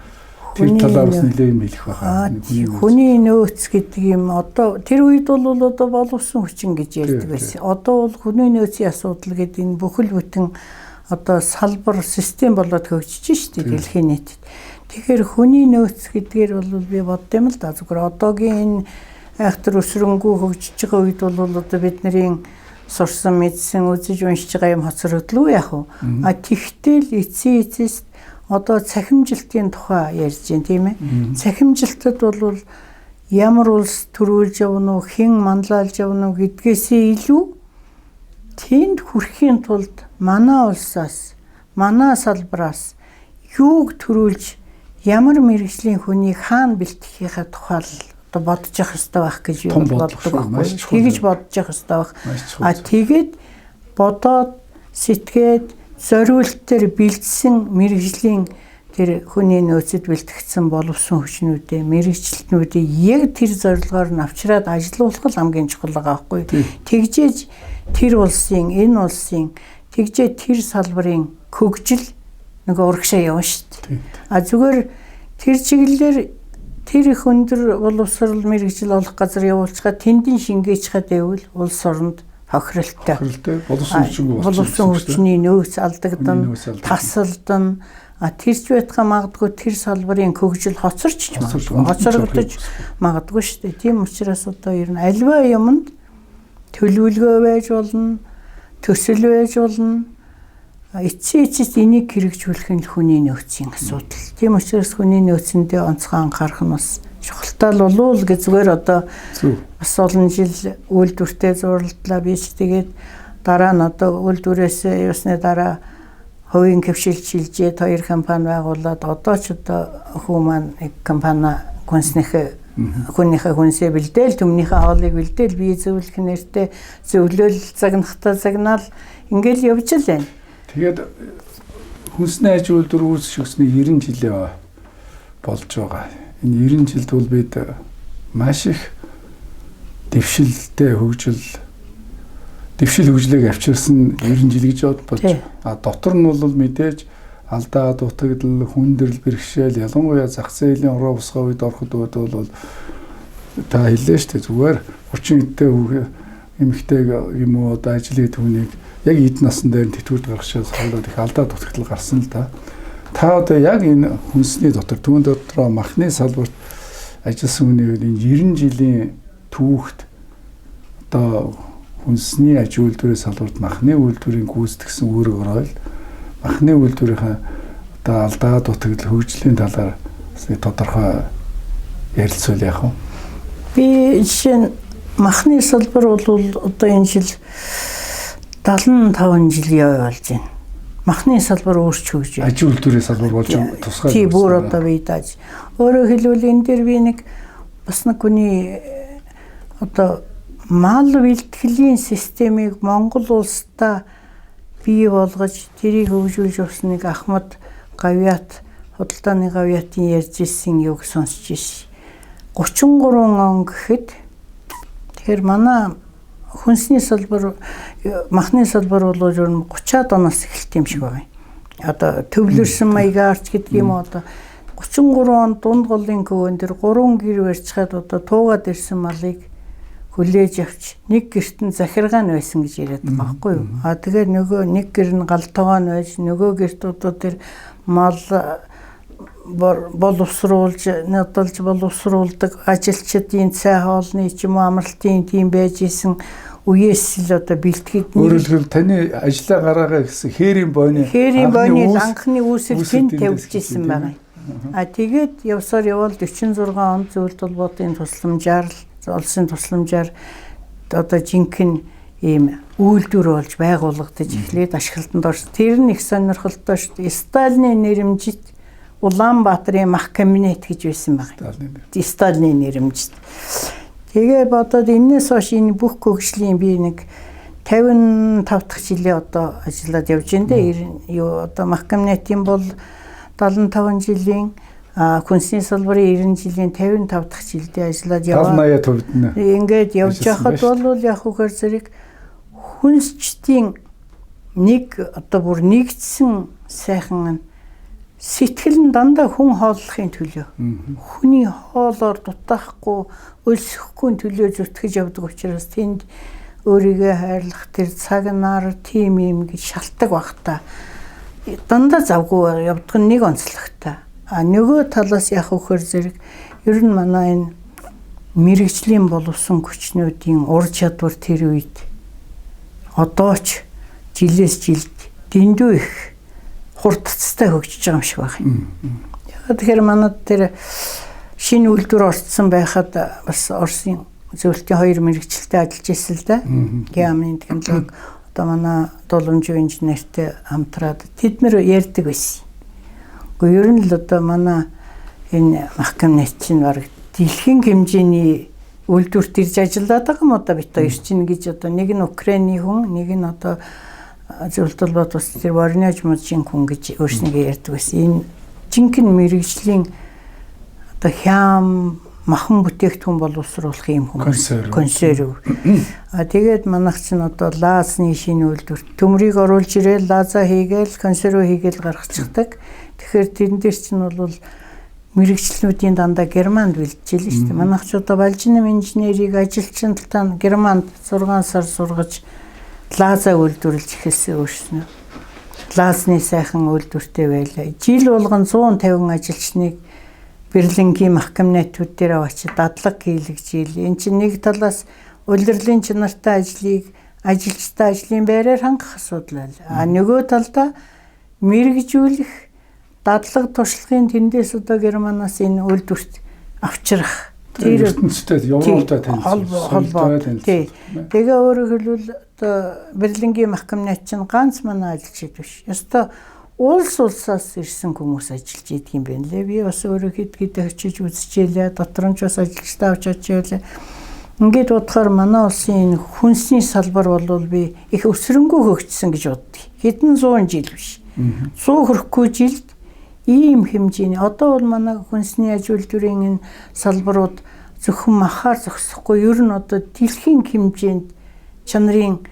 тэр талаар бас нэлээд юм хэлэх байхаа. Хүний нөөц гэдэг юм одоо тэр үед бол одоо боловсон хүчин гэж ярьдаг байсан. Одоо бол хүний нөөцийн асуудал гэдэг энэ бүхэл бүтэн одоо салбар систем болоод хөгжиж шүү дээ дэлхийн нийтэд. Тэгэхээр хүний нөөц гэдгээр бол би бодд юм л да. Зүгээр одоогийн энэ айхтар өсрөнгүү хөгжиж байгаа үед бол одоо бидний сурсан, мэдсэн, үзэж уншиж байгаа юм хоцрогдлоо яах вэ? А тэгтэл эцсийн эцэст одоо цахимжилтын тухай ярьж байна тийм ээ. Цахимжилтад бол ямар улс төрүүлж явна уу, хэн манлайлж явна уу гэдгээсээ илүү тэнд хүрэхийн тулд манай улсаас, манай салбараас юуг төрүүлж ямар мэргэжлийн хүнийг хаана бэлтгэхийнхээ тухай л одоо бодож явах ёстой байх гэж боддог байхгүй. Тэгэж бодож явах ёстой байх. А тэгээд бодоод сэтгээд зориултаар бэлдсэн мэргэжлийн тэр хүний нөөцөд бэлтгэгдсэн боловсон хүчнүүдээ, мэргэжилтнүүдийг яг тэр зорилгоор нь авчираад ажилуулах л хамгийн чухал байгаа байхгүй. Тэгжээж тэр улсын, энэ улсын, тэгжээ тэр салбарын хөгжил нөгөө урагшаа явна шүү дээ. А зүгээр тэр чиглэлээр тэр их өндөр боловсрол мэргэжил олох газар явуулчихад тэндийн шингээч хад байвал улс оронд хохиролтой. Боловсон хүчний нөөц алдагдан, тасалдан, а тэрч байтгаа магадгүй тэр салбарын хөгжил хоцорч магадгүй, хоцрогдож магадгүй шүү дээ. Тийм учраас одоо ер нь альва юмд төлөвлөгөө байж болно, төсөл байж болно. Эцсийн эцэст энийг хэрэгжүүлэх нь хүний нөөцийн асуудал. Тийм учраас хүний нөөцөндөө онцгой анхаарах нь бас чухалтай л болов уу гэж зүгээр одоо бас олон жил үйлдвэртээ зурлалаа. Би ч тэгээд дараа нь одоо үйлдвэрээс явсны дараа хувийн хэвшил шилжээд хоёр компани байгуулад одоо ч одоо хүү маань нэг компани хүнийхээ хүнсээ бэлдээл, түмнийхээ хоолыг бэлдээл, бие зөвлөх нэртэй зөвлөөл загнахтаа загнаал ингээл явж л байна. Тэгээд хүнсний аж үйлдвэр үүсч өгсөний 90 жилээ болж байгаа. Энэ 90 жилд бол бид маш их дэвшилтэй хөгжил, дэвшил хөгжлийг авчирсан 90 жил гэж бодож. А дотор нь бол мэдээж алдаа, дутагдал, хүндрэл, бэрхшээл, ялангуяа зах зээлийн ороо босгоо үед ороход бол та хэллээ шүү дээ. Зүгээр 30 эдтэй эмэгтэй юм уу одоо ажил хийдэг хүнийг яг эд насан дээр тэтгэврт гаргашаа суулаад их алдаа дутагдал гарсан л да. Та одоо яг энэ хүнсний дотор түүн дотроо махны салбарт ажилласан хүний үед энэ 90 жилийн түүхт одоо хүнсний аж үйлдвэрийн салбарт махны үйлдвэрийн гүйцэтгсэн үүрэг оройл махны үйлдвэрийнхээ одоо алдаа дутагдал хөгжлийн талаар тодорхой ярилцвал яах вэ? Би жишээ нь махны салбар бол одоо энэ жил 75 жил яваа болж байна. Махны салбар өөрч хөгжиж. Аж үйлдвэрийн салбар болж тусгай. Тий, бүр одоо бий дааж. Өөрөөр хэлбэл энэ дээр би нэг бас нэг хүний одоо мал бэлтгэлийн системийг Монгол улсдаа бий болгож тэрийг хөгжүүлж явсан нэг Ахмад Гавьяат, худалдааны Гавьяатын ярьж ирсэн юг сонсч ирсэн. 33 он гэхэд тэгэхээр манай хүнсний салбар, махны салбар бол ер нь 30-аад оноос эхэлт юм шиг байна. Одоо төвлөрсөн маягаар ч гэдэг юм уу одоо 33 он дунд голын көвөн дээр 3 гэр барьцгаад одоо туугаад ирсэн малыг хүлээж авч нэг гэрт нь захиргаа нь байсан гэж яриад байгаа байхгүй юу. А тэгэхээр нөгөө нэг гэр нь гал тогоо нь байж нөгөө гэрт одоо тэр мал боловсруулж, надалж боловсруулдаг ажилчдын цай хоолны ч юм уу амралтын тийм байж исэн үеэс л одоо бэлтгэд. Өөрөөр хэлбэл таны ажлаа гараагаа гэсэн хээрийн бойны анхны үүсэл тэнд тавьж исэн байгаа. А тэгээд явсаар явбал 46 он зөвлөлт холбоотын тусламжаар улсын тусламжаар одоо жинхэнэ ийм үйлдвэр болж байгуулагдаж эхлээд ашиглалтанд орсон. Тэр нь их сонирхолтой шүү дээ. Сталины нэрэмжит Улаанбаатарын мах кабинет гэж байсан байна. Сталины нэрэмжит. Тэгээ бодоод энэс хойш энэ бүх хөгжлийн би нэг 55 дахь жилээ одоо ажиллаад явж байна дээ. Юу одоо мах кабинетийн бол 75 жилийн хүнсний салбарын 90 жилийн 55 дахь жилдээ ажиллаад яваа. 70 80% нь. Ингээд явж байхад бол яг үгээр зэрэг хүнсчдийн нэг одоо бүр нэгдсэн сайхан сэтгэл нь дандаа хүн хооллохын төлөө. Хүний хоолоор дутаахгүй, өлсөхгүй төлөө зүтгэж явдаг учраас тэнд өөрийгөө хайрлах тэр цаг нар тийм юм гэж шалтгаан баг та. Дандаа завгүй явдаг нь нэг онцлогтой. А нөгөө талаас яг үхээр зэрэг ер нь манай энэ мэргэжлийн боловсон хүчнүүдийн ур чадвар тэр үед одоо ч жилээс жилд дэндүү их хурдцтай хөгжиж байгаа юм шиг байна. Яг тэгэхээр манад тэр шинэ үйлдвэр орцсон байхад бас Оросын зөвлөлтийн хоёр мэргэжилтэй ажиллаж ирсэн л да. Геамын технологи одоо манай дуламжийн инженертэй хамтраад тэд нэр ярьдаг байсан. Гэхдээ ер нь л одоо манай энэ мах кабинет чинь бараг дэлхийн хэмжээний үйлдвэрт ирж ажиллаад байгаа юм одоо бит хоёр чинь гэж одоо нэг нь Украины хүн, нэг нь одоо Зөвлөлт холбоот бас тэр Воронеж мужийн хүн гэж өөрснийгээ ярьдаг байсан. Энэ жинхэнэ мэрэгжлийн одоо хям махан бүтээгдэхүүн боловсруулах юм хүмүүс консерв. А тэгээд манайх чинь одоо лаазны шинэ үйлдвэр төмрийг оруулж ирээл лааза хийгээл консерв хийгээл гаргачихдаг. Тэгэхээр тэрэн дээр чинь бол мэрэгчлэнүүдийн дандаа Германд бэлтжил шүү дээ. Манайх ч одоо балжинам инженерийг ажилчин талтаа Германд 6 сар сургаж лааза үйлдвэрлэж эхэлсэн өөрснөө. Лаазны сайхан үйлдвэртэй байлаа. Жил болгон 150 ажилчныг Берлингийн мах комбинатууд дээр аваачи дадлаг хийлгэж ил. Эн чинь нэг талаас улирлын чанартай ажлыг ажилчтай ажлын байраар хангах асуудал байл. А нөгөө талдаа мэрэгжүүлэх дадлаг туршлагын тэндээс одоо Германаас энэ үйлдвэрт авчрах тэр ертөнцтэй Европтой танилцсан. Тэгээ өөрөөр хэлбэл одоо Берлингийн мах комбинат чинь ганц манай ажилчид биш. Ёстой улс улсаас ирсэн хүмүүс ажиллаж идэг юм байна лээ. Би бас өөрөө хэд хэд очиж үзчихээлээ. Дотор нь ч бас ажилчдаа авч очиолээ. Ингээд бодохоор манай улсын энэ хүнсний салбар бол би их өсрөнгөө хөгжсөн гэж боддог. Хэдэн зуун жил биш. 100 хүрэхгүй жилд ийм хэмжээний одоо бол манай хүнсний аж үйлдвэрийн энэ салбарууд зөвхөн махаар зогсохгүй ер нь одоо дэлхийн хэмжээнд чанарын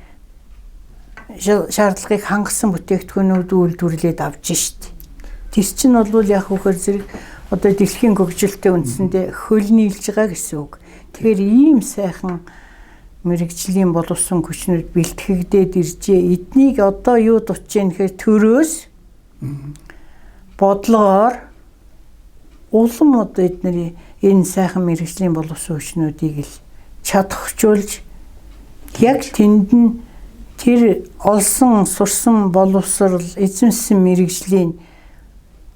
шаардлагыг хангасан бүтээгдэхүүнүүд үйлдвэрлээд авч шít. Тэр чинь бол яг үхээр зэрэг одоо дэлхийн хөгжилтэй үндсэндээ хөл нийлж байгаа гэсэн үг. Тэгэхээр ийм сайхан мэрэгжлийн боловсон хүчнүүд бэлтгэгдээд иржээ. Эднийг одоо юу дутж яах гэхээр төрөөс бодлогоор улам одоо эдний энэ сайхан мэрэгжлийн боловсон хүчнүүдийг л чадахжуулж яг тэнд нь тэр олсон сурсан боловсрол эзэмшсэн мэрэгжлийн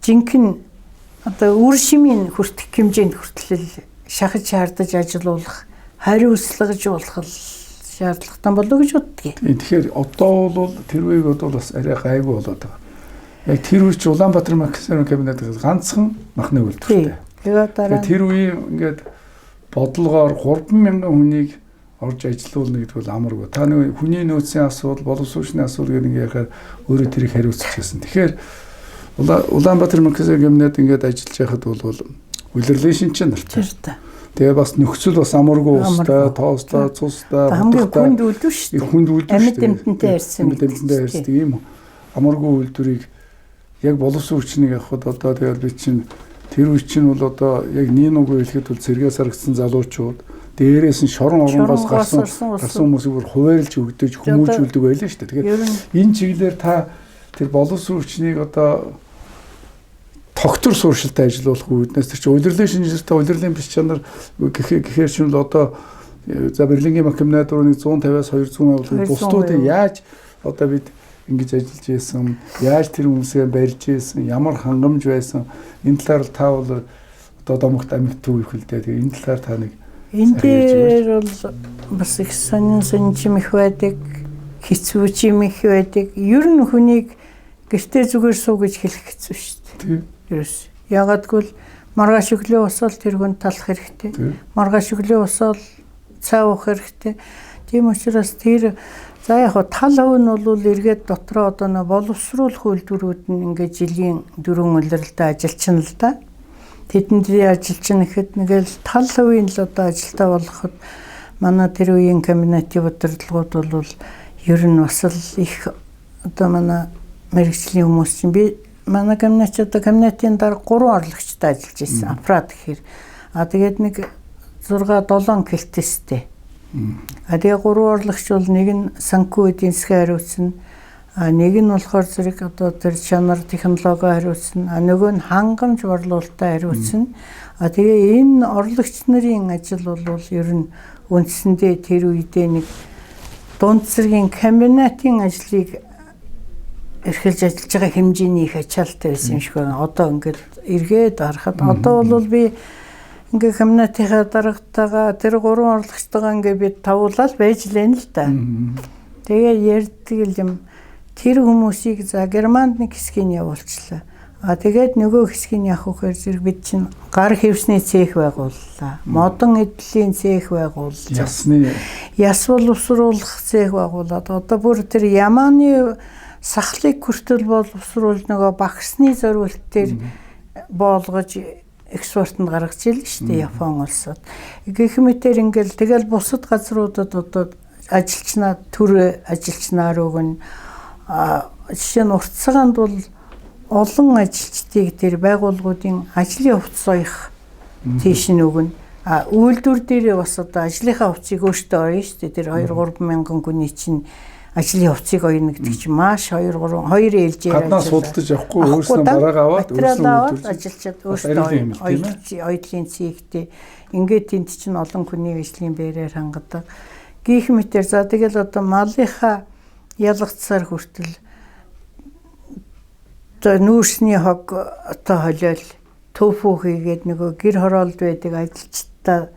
жинхэнэ одоо үр шимийн хүртэх хэмжээнд хүртэл шахаж шаардаж ажилуулах, хариуцлагажуулах шаардлагатай болов гэж боддгийг. Тэгэхээр одоо бол тэр үеиг бол бас арай гайгүй болоод байгаа. Яг тэр үеч Улаанбаатар мах комбинат ганцхан махны үйлдвэртэй. Тэгээд дараа тэр үеийн ингээд бодлогоор 3000 хүнийг орж ажилуулна гэдэг бол амаргүй. Та нэг хүний нөөцийн асуудал, боловсруучны асуудал гэдэг ингээд ярихаар өөрөө тэрийг хариуцчих гэсэн. Тэгэхээр Улаанбаатар мах комбинат ингээд ажиллаж байхад бол улирлын шинжин нартай. Тэгээ бас нөхцөл бас амаргүй устай, тоостой, цустай, хамгийн хүнд үйлдвэр шүү дээ. Хүнд үйлдвэр шүү дээ. Амьд амьтантай ярьсан. Амьд амьтантай ярьсан ийм амаргүй үйлдвэрийг яг боловсон хүчнийг авахд одоо тэгэл би чинь тэр үе чинь бол одоо яг нинуг хэлэхэд бол цэргээс саргдсан залуучууд дээрээс нь шорон оронгоос гарсан хүмүүсийг бүр хуваарлж өгдөж хүмүүжүүлдэг байлаа шүү дээ. Тэгэхээр энэ чиглэлээр та тэр боловсон хүчнийг одоо тогтвор сууршилтай ажилуулах үүднээс тэр чинь улирлын шинжилгээтэй улирлын биш чанар гэхээр чинь л одоо за Берлингийн мах комбинат руу нэг 150-аас 200 авах бусдуудыг яаж одоо бид ингэж ажиллаж байсан, яаж тэр хүмүүсээ барьж байсан, ямар хангамж байсан энэ талаар та бол одоо домогт амьд төв их л дээ. Тэгээ энэ талаар та нэг энэ дээр бол бас их сонин сонин их байдаг, хэцүү юм их байдаг. Ер нь хүнийг гэртээ зүгээр суу гэж хэлэх хэцүү шүү дээ. Ерөөс. Яагадгүй маргааш өглөө босоод тэр хүн талах хэрэгтэй. Маргааш өглөө босоод цай уух хэрэгтэй. Тийм учраас тэр за яг тал хувь нь бол эргээд дотроо одоо нэ боловсруулах үйлдвэрүүд нь ингээд жилийн 4 улиралдаа ажиллачна л да. Тэдэнд ажилчин гэхэд нэгэл тал хувийн л одоо ажилтаа болгоход манай тэр үеийн комбинатын удирдлагууд бол ер нь бас л их одоо манай мэрэгжлийн хүмүүс чинь би манай комбинат одоо комбинатын дарга 3 орлогчтой ажиллаж байсан. Аппарат гэхээр а тэгээд нэг 6 7 кэлтэстэй. А тэгээ 3 орлогч бол нэг нь санхүү эдийн засгийн хариуцна. А нэг нь болохоор зэрэг одоо тэр чанар технологи хариуцна. А нөгөө нь хангамж борлуулалтаа хариуцна. А тэгээ энэ орлогч нарын ажил бол ер нь үндсэндээ тэр үедээ нэг дунд зэргийн комбинатын ажлыг эрхэлж ажиллаж байгаа хэмжээний их ачаалттай байсан юм шиг байна. Одоо ингээд эргээд харахад одоо бол би ингээ комбинатынхаа даргатайгаа тэр 3 орлогчтойгоо ингээ би тавуулаад байж лэн л да. Тэгээ ярьдаг юм. Тэр хүмүүсийг за Германд нэг хэсгийг явуулчлаа. А тэгээд нөгөө хэсгийг яг үхээр зэрэг бид чинь гар хэвсний цех байгууллаа. Модон эдлийн цех байгууллаа. Ясны яс боловсруулах цех байгуулад одоо бүр тэр Яманы сахлыг хүртэл боловсруулж нөгөө багсны зориулт дээр боолгож экспортод гаргаж ил шүү дээ Япон улсад. Гэх мэтэр ингээл тэгэл бусад газруудад одоо ажилчнаа төр ажилчнаар өгнө. Жишээ нь урт цагаанд бол олон ажилчдыг тэр байгууллагуудын ажлын хувцас оёх тийш нь өгнө. А үйлдвэр дээр бас одоо ажлынхаа хувцсыг өөртөө оёно шүү дээ. Тэр 2 3 мянган хүний чинь ажлын хувцсыг оёно гэдэг чинь маш 2 3 2 ээлжээр гаднаас худалдаж авахгүй өөрснөө барааг аваад өөрснөө ажилчид өөртөө оёдлын цэгтэй ингээд тэнд чинь олон хүний ажлын байраар хангадаг. Гэх мэтэр за тэгэл одоо малынхаа ялгацсаар хүртэл за нүүрсний хог одоо холиол тофу хийгээд нөгөө гэр хороолд байдаг ажилчдаа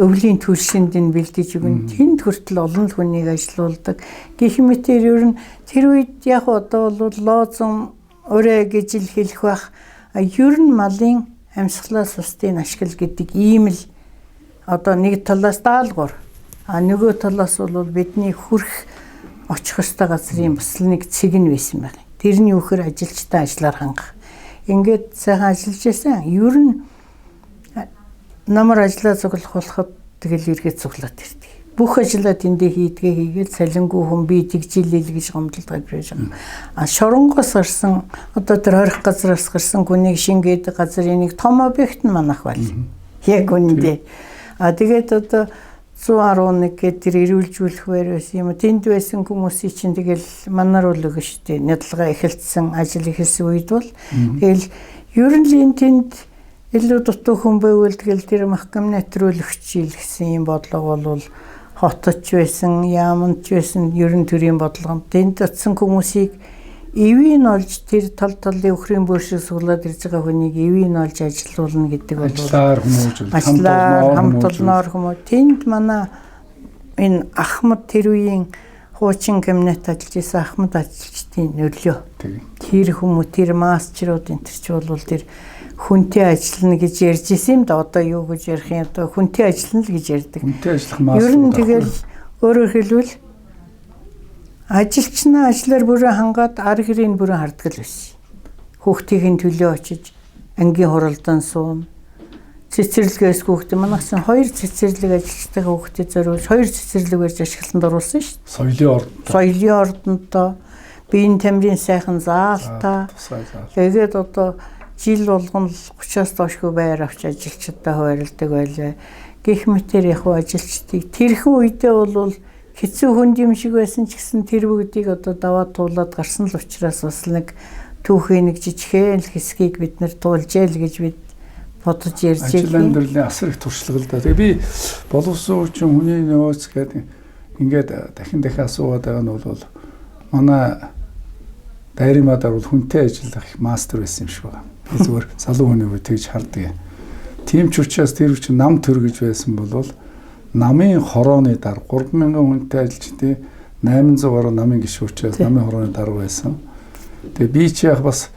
өвлийн түлшинд нь бэлдэж өгнө. Тэнд хүртэл олон л хүнийг ажилуулдаг. Гэх мэтэр ер нь тэр үед яг одоо бол лоозон өрөө гэж л хэлэх бах. Ер нь малын амьсгалаас устын ашигл гэдэг ийм л одоо нэг талаас даалгавар. А нөгөө талаас бол бидний хүрх очих ёстой газрын бас л нэг цэг нь байсан байна. Тэрний үхээр ажилчтай ажиллаар хангах. Ингээд сайхан ажиллаж байсан. Ер нь намар ажиллаа цуглах болоход тэгэл эргээд цуглаад ирдэг. Бүх ажлаа тэндээ хийдгээ хийгээл цалингүй хүн би тэгжилэл гэж гомдолд гарч байгаа. А шоронгоос гарсан одоо тэр хорих газраас гарсан хүнийг шингээд газрын нэг том объект нь манах байл. Яг үнэндээ. А тэгээд одоо 111 гэдэг тэр эрүүлжүүлэх байр байсан юм. Тэнд байсан хүмүүсийн чинь тэгэл манаар бол өгнө шүү дээ. Нядалгаа эхэлсэн, ажил эхэлсэн үед бол тэгэл ер нь л энэ тэнд илүү дутуу хүн байвал тэгэл тэр махкамнат руу л өгчийл гэсэн юм бодлого бол хотч байсан, яаманч байсан ер нь төрийн бодлого. Тэнд очсон хүмүүсийг эвийн олж тэр тал талын өхрийн бөөр шиг суглаад ирж байгаа хүнийг эвийн олж ажилуулна гэдэг бол ажиллаар хүмүүжүүл, хамт олноор хүмүү. Тэнд манай энэ Ахмад тэр үеийн хуучин кабинет ажиллаж байсан Ахмад ажилчдын нөлөө. Тэр хүмүү тэр мастерууд энэ төр чи бол тэр хүнтэй ажиллана гэж ярьж исэн юм да. Одоо юу гэж ярих юм, одоо хүнтэй ажиллана л гэж ярьдаг. Хүнтэй ажиллах мастер. Ер нь тэгэл өөрөөр хэлбэл ажилчнаа ажиллаар бүрэн хангаад ар гэрийг бүрэн харддаг л байсан. Хүүхдийн төлөө очиж ангийн хуралдаан суuna. Цэцэрлэгээс хүүхдээ манайх чинь 2 цэцэрлэг ажилчтай хүүхдэд зориулж 2 цэцэрлэг барьж ашиглалтанд оруулсан шүү дээ. Соёлын ордонтой. Соёлын ордонтой, биеийн тамирын сайхан заалтай. Тэгээд одоо жил болгон 30-аас доошгүй байр авч ажилчдаа хуваарлдаг байлаа. Гэх мэтэр яг ажилчдыг тэрхэн үедээ бол хэцүү хүнд юм шиг байсан ч гэсэн тэр бүгдийг одоо даваад туулаад гарсан л учраас бас нэг түүхийн нэг жижигхэн л хэсгийг бид нэр туулжээ л гэж бид бодож ярьж байгаа. Ажил амьдралын асар их туршлага л да. Тэгээ би боловсон хүчин хүний нөөц гэдэг ингээд дахин дахин асуугаад байгаа нь бол манай Дайримадаар бол хүнтэй ажиллах их мастер байсан юм шиг байна. Би зүгээр залуу хүний үе тэгж хардаг. Тийм ч учраас тэр үчи нам төр гэж байсан бол намын хорооны дарга 3000 хүнтэй ажилчдын 800 гаруй намын гишүүн учраас намын хорооны дарга байсан. Тэгээ би чи яг бас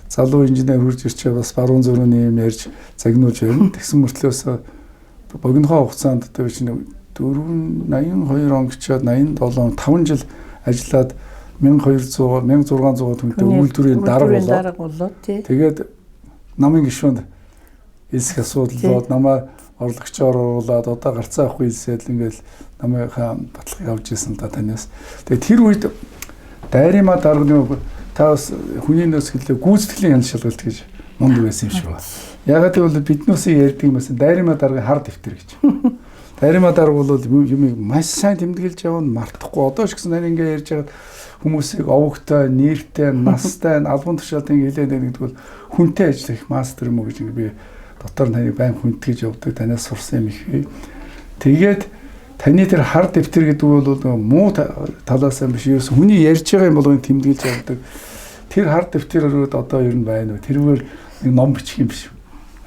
залуу инженер хурж ирчээ бас баруун зөрүүний юм ярьж загнуулж байна. Тэгсэн мөртлөөс богинохоо хугацаанд одоо би чинь 482 он гэчээд 87 5 жил ажиллаад 1200 1600 хүнтэй үйлдвэрийн дарга болоод тэгээд намын гишүүнд элсэх асуудал болоод намаа орлогчоор оруулаад одоо гарцаа авах үйлсэл ингээл намынхаа баталгааг авч ирсэн л да танаас. Тэгээд тэр үед Дайрима дарганы та бас хүний нөөц гэлээ гүйцэтгэлийн хяналт шалгалт гэж мундаг байсан юм шиг байна. Ягаад гэвэл биднүүсийг ярьдаг юм байсан Дайрима даргын хар дэвтэр гэж. Дайрима дарга бол юмыг маш сайн тэмдэглэж явна, мартахгүй. Одоо ч гэсэн тань ингээ ярьж байгаад хүмүүсийг овогтой, нэртэй, настай, албан тушаалтын хэлээд байна гэдэг бол хүнтэй ажиллах их мастер юм уу гэж ингээ би дотор нь таныг байн хүндгэж явдаг, танаас сурсан юм их. Тэгээд таны тэр хар дэвтэр гэдэг бол муу талаас нь биш, ерөөс хүний ярьж байгаа юм болгоныг тэмдэглэж явдаг. Тэр хар дэвтэр өрөөд одоо ер нь байна уу? Тэрүүгээр нэг ном бичих юм биш.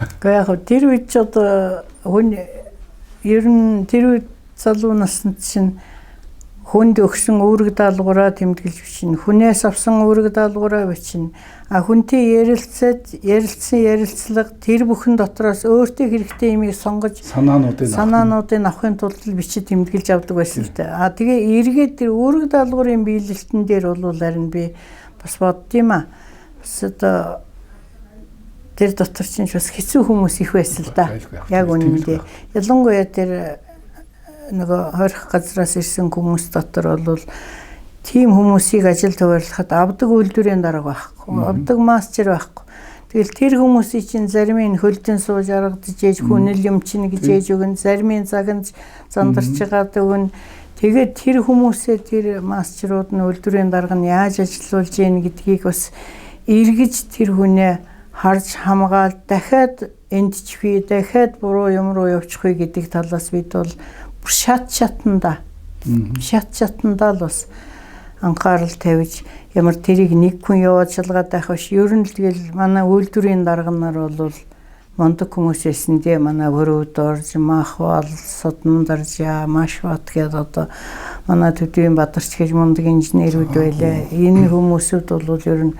Гэхдээ яг тэр үед ч одоо хүн ер нь тэр үед залуу наснд чинь Хүнд өгсөн үүрэг даалгавраа тэмдэглэж бичнэ. Хүнээс авсан үүрэг даалгавраа бичнэ. А хүнтэй ярилцаад ярилцсан ярилцлага тэр бүхэн дотроос өөртөө хэрэгтэй юмыг сонгож санаануудыг авахын тулд бичиж тэмдэглэж авдаг байсан л та. А тэгээ эргээд тэр үүрэг даалгаврын биелэлтэн дээр бол харин би бас боддсон юм а. Бас одоо тэр дотор чинь бас хэцүү хүмүүс их байсан л да. Яг үнэндээ. Ялангуяа тэр нөгөө хорих газраас ирсэн хүмүүс дотор бол тийм хүмүүсийг ажил туваарлахад авдаг үйлдвэрийн дарга байхгүй, авдаг мастер байхгүй. Тэгэл тэр хүмүүсийн чинь зарим нь хөлдөн сууж аргадж ээж хүнэл юм чинь гэж ээж өгөн, зарим нь загнаж зандарч байгаад өгөн. Тэгээд тэр хүмүүсээ тэр мастерууд нь үйлдвэрийн дарга нь яаж ажилуулж гин гэдгийг бас эргэж тэр хүнээ харж хамгаал дахиад эндчихвээ, дахиад буруу юм руу явчихвээ гэдэг талаас бид бол шат шатанда л бас анхаарал тавьж ямар тэрийг нэг хүн яваад шалгаад байх биш. Ер нь л тэгэл манай үйлдвэрийн дарга нар бол мундаг хүмүүс байсан дээ. Манай Вөрөвд орж, Махвал, Судандаржаа, Машбат гэдэг одоо манай төдийн Бадарч гэж мундаг инженерүүд байлаа. Энэ хүмүүсүүд бол ер нь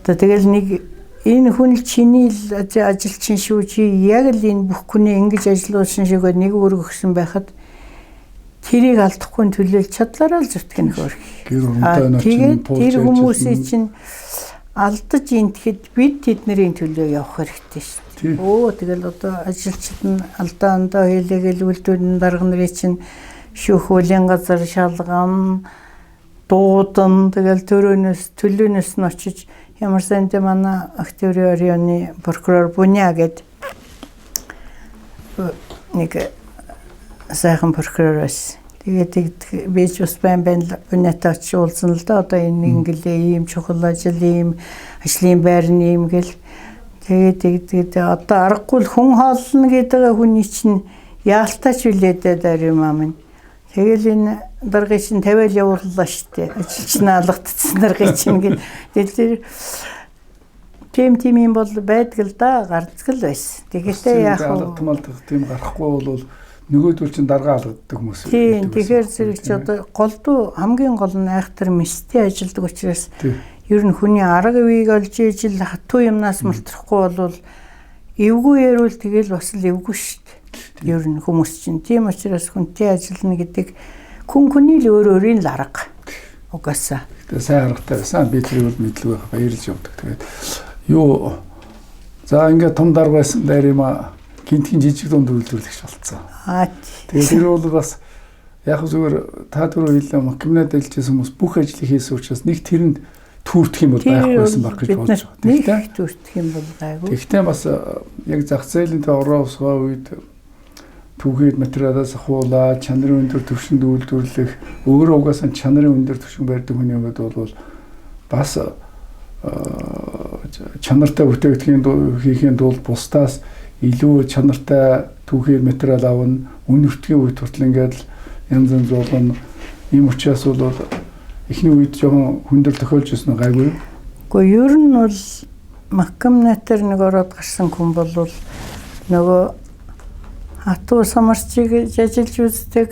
одоо тэгэл нэг энэ хүн л чиний л ажилчин шүү, чи яг л энэ бүх хүнээ ингэж ажилуулсан шиг нэг үүрэг өгсөн байхад тэрийг алдахгүй төлөөлж чадлаараа л зүтгэн хөөрх. Тэгээд тэр хүмүүсийн чинь алдаж энтгэхэд бид тэдний төлөө явах хэрэгтэй шүү дээ. Өө тэгэл одоо ажилчид нь алдаа андаа хийлээгээл үйлдвэрийн дарга нарын чинь шүүх үлийн газар шалган дуудан тэгэл төлөөнөөс нь очиж ямар санд манай Октябрийн районы прокурор Буня гэд нэг сайхан прокурор байсан. Тэгээд би ч бас байн Бунятай очиж уулзсан л да. Одоо энэ ингэлээ ийм чухал ажил, ийм ажлын байр нь ийм гэл. Тэгээд одоо аргагүй л хүн хооллоно гэдэг хүний чинь яалтаач үлээдээ дарим ам. Тэгэл энэ даргын чинь тавиал явууллаа шүү дээ. Ажилчнаа алгадсан даргын чинь гэл. Тэр тийм юм бол байдаг л да, гардаг л байсан. Тэгэхдээ яг алгадмалдах тийм гарахгүй бол нөгөөдөл чинь даргаа алгаддаг хүмүүс. Тийм, тэгэхээр зэрэг чи одоо голдуу хамгийн гол нь айхтар мэстэй ажилдаг учраас ер нь хүний арга үеийг олж ижил хатуу юмнаас мултрахгүй бол эвгүй ярил тэгэл бас л эвгүй шүү дээ. Ер нь хүмүүс чинь тийм учраас хүнтэй ажиллана гэдэг хүн хүний л өөр өөрийн л арга. Угаасаа. Гэтэ сайн аргатай байсан. Би тэрийг бол мэдлэг байх баярлж явдаг. Тэгээд юу за ингээд том дарга байсан дээр юм а гинтгийн жижиг дунд үйлдвэрлэгч болцсон. Тэгээд тэр бол бас яг зүгээр та түрүү хэллээ Маккомнад ажиллажсэн хүмүүс бүх ажлыг хийсэн учраас нэг тэрэнд түүртэх юм бол байхгүй байсан баг гэж бодож байна. Тэгэхдээ түүртэх юм бол гайгүй. Тэгэхдээ бас яг зах зээлийн тэ ороо усгаа үед түүхийд материалаас ахуулаад чанарын өндөр түвшинд үйлдвэрлэх өөрөө угаасаа чанарын өндөр түвшин барьдаг хүний хувьд бол бас чанартай бүтээгдэхүүн хийхийн тулд бусдаас илүү чанартай түүхийд материал авна, үн өртгийн үед хүртэл ингээд л янз янз болно. Ийм учраас бол эхний үед жоохон хүндрэл тохиолж ирсэн нь гайгүй юу? Гэхдээ ер нь бол Маккомнатар нэг ороод гарсан хүн бол нөгөө хатуу самарчийг ажиллаж үздэг,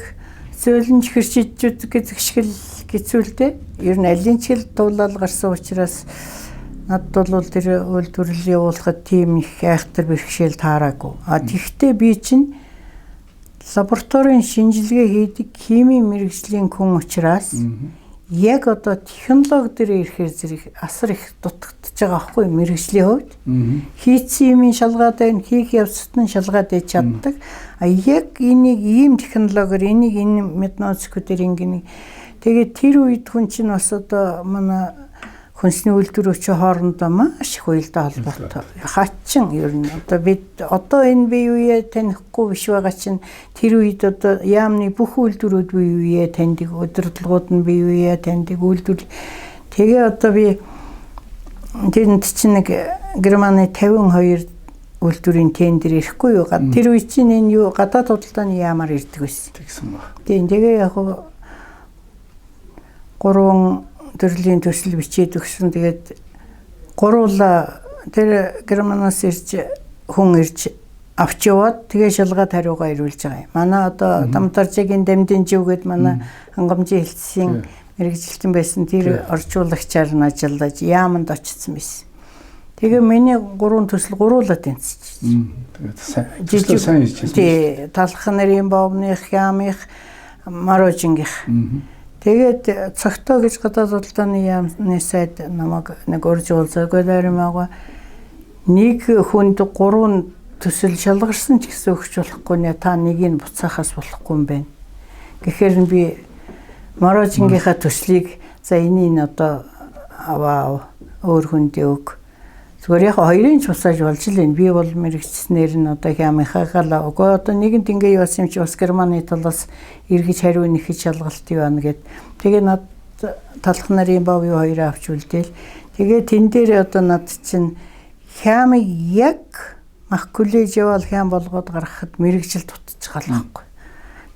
зөөлөн чихэрч идэж гэдэг шиг л хэцүүлдэ. Ер нь алийн ч хэл туулаад гарсан учраас надад бол тэр үйлдвэрлэл явуулахад тийм их айхтар бэрхшээл таараагүй. А тэгвэл би чинь лабораторийн шинжилгээ хийдэг химийн мэргэжлийн хүн учраас яг одоо технологи дээр ирэхээр зэрэг асар их дутагдж байгаа байхгүй мэргэжлийн хувьд. Хийцэн юмын шалгаад байна, хийх явцад нь шалгаад байж чаддаг. А яг энийг ийм технологиор, энийг энэ методикуудаар ингэнэ. Тэгээд тэр үед хүн чинь бас одоо манай хүнсний үйлдвэрүүд чинь хоорондоо маш их уялдаа холбоотой. Хачин ер нь одоо бид одоо энэ бие үеэ танихгүй биш байгаа чинь тэр үед одоо яамны бүх үйлдвэрүүд бие үеэ таньдаг, удирдлагууд нь бие үеэ таньдаг үйлдвэр. Тэгээ одоо би тэнд чинь нэг Германы 52 үйлдвэрийн тендер ирэхгүй юу? Тэр үед чинь энэ юу гадаад худалдааны яамаар ирдэг байсан. Тэгсэн баг. Тийм тэгээ яг гурван төрлийн төсөл бичээд өгсөн. Тэгээд гуруула тэр Германаас ирж хүн ирж авч яваад тэгээ шалгаад хариугаа ирүүлж байгаа юм. Манай одоо Дамтаржигийн Дамдинжив гээд манай хангамжийн хэлтсийн мэргэжилтэн байсан тэр орчуулагчаар нь ажиллаж яаманд очсон байсан. Тэгээ миний гурван төсөл гуруулаа тэнцэж. Тэгээд сайн сайн хийчихсэн. Тий, талх нарын бовных, яамих, Марожингих. Тэгээд цогтоо гэж гадаад худалдааны яамны сайд намайг нэг урьж уулзаагүй дайрмаагаа нэг хүнд гурван төсөл шалгарсан ч гэсэн өгч болохгүй нэ, та нэгийг буцаахаас болохгүй юм байна. Гэхээр нь би Марожингийнхаа төслийг за энийг одоо аваа өөр хүнд өг. Зүгээр яг хоёрын ч буцааж болж л байна. Би бол мэрэгчснээр нь одоо хямынхаагаа л үгүй одоо нэгэнт ингээ явсан юм чи бас Германы талаас эргэж хариу нэхэж шалгалт явна гэд. Тэгээ над талх нарын бов юу хоёроо авч үлдээл. Тэгээ тэн дээр одоо над чинь хямыг яг мах коллеж яваал хям болгоод гаргахад мэрэгжил дутчих алахгүй.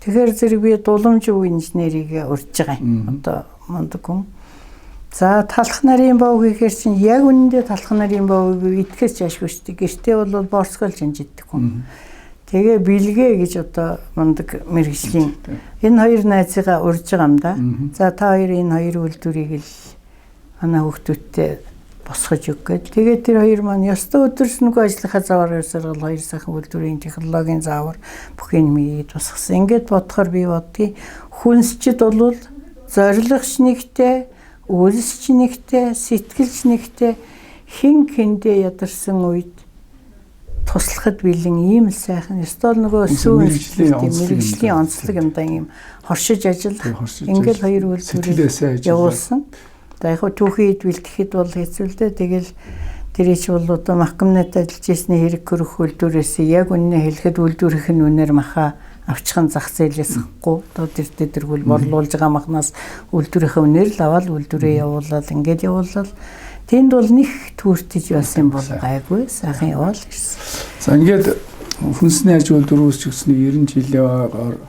Тэгэхээр зэрэг би дуламж инженерийг урьж байгаа юм. Одоо мундаг хүн. За талх нарын бов гэхээр чинь яг үнэндээ талх нарын бовыг итгэж ашгүй шүү дээ. Гэртээ бол борскол шинжиддэг хүн. Тэгээ бэлгээ гэж одоо мундаг мэрэгжлийн энэ хоёр найзыгаа урьж байгаа юм да. За та хоёр энэ хоёр үйлдвэрийг л манай хүүхдүүдтэй босгож өг гээд. Тэгээд тэр хоёр маань ёстой өдөрсөнгөө ажлынхаа заваар ерсэргэл хоёр сайхан үйлдвэрийн технологийн заавар бүх юм ийд босгосон. Ингээд бодохоор би боддгийг хүнсчд бол зорилгоч нэгтэй, үлсч нэгтэй, сэтгэлч нэгтэй хэн хэндээ ядарсан үед туслахад бэлэн ийм л сайхан ёстой л нөгөө сүүн мэрэгжлийн онцлог юм да ийм хоршиж ажиллах. Ингээл хоёр үйлдвэрийг явуулсан. За яг түүхийн ид бэлтгэхэд бол хэцүү л дээ. Тэгэл тэр ч бол одоо махкомнат ажиллаж ирсний хэрэг көрөх үйлдвэрээс яг үннээ хэлэхэд үйлдвэрийнх нь үнээр маха авчихын зах зээлээс ахгүй. Одоо тэр дэргүүл борлуулж байгаа махнаас үйлдвэрийнхээ үнээр л аваад үйлдвэрээ явуулаад ингээд явуулаад тэнд бол них түүртэж байсан бол гайгүй сайхан яваал ирсэн. За ингээд хүнсний аж үйлдвэр үүсгэсний 90 жилийн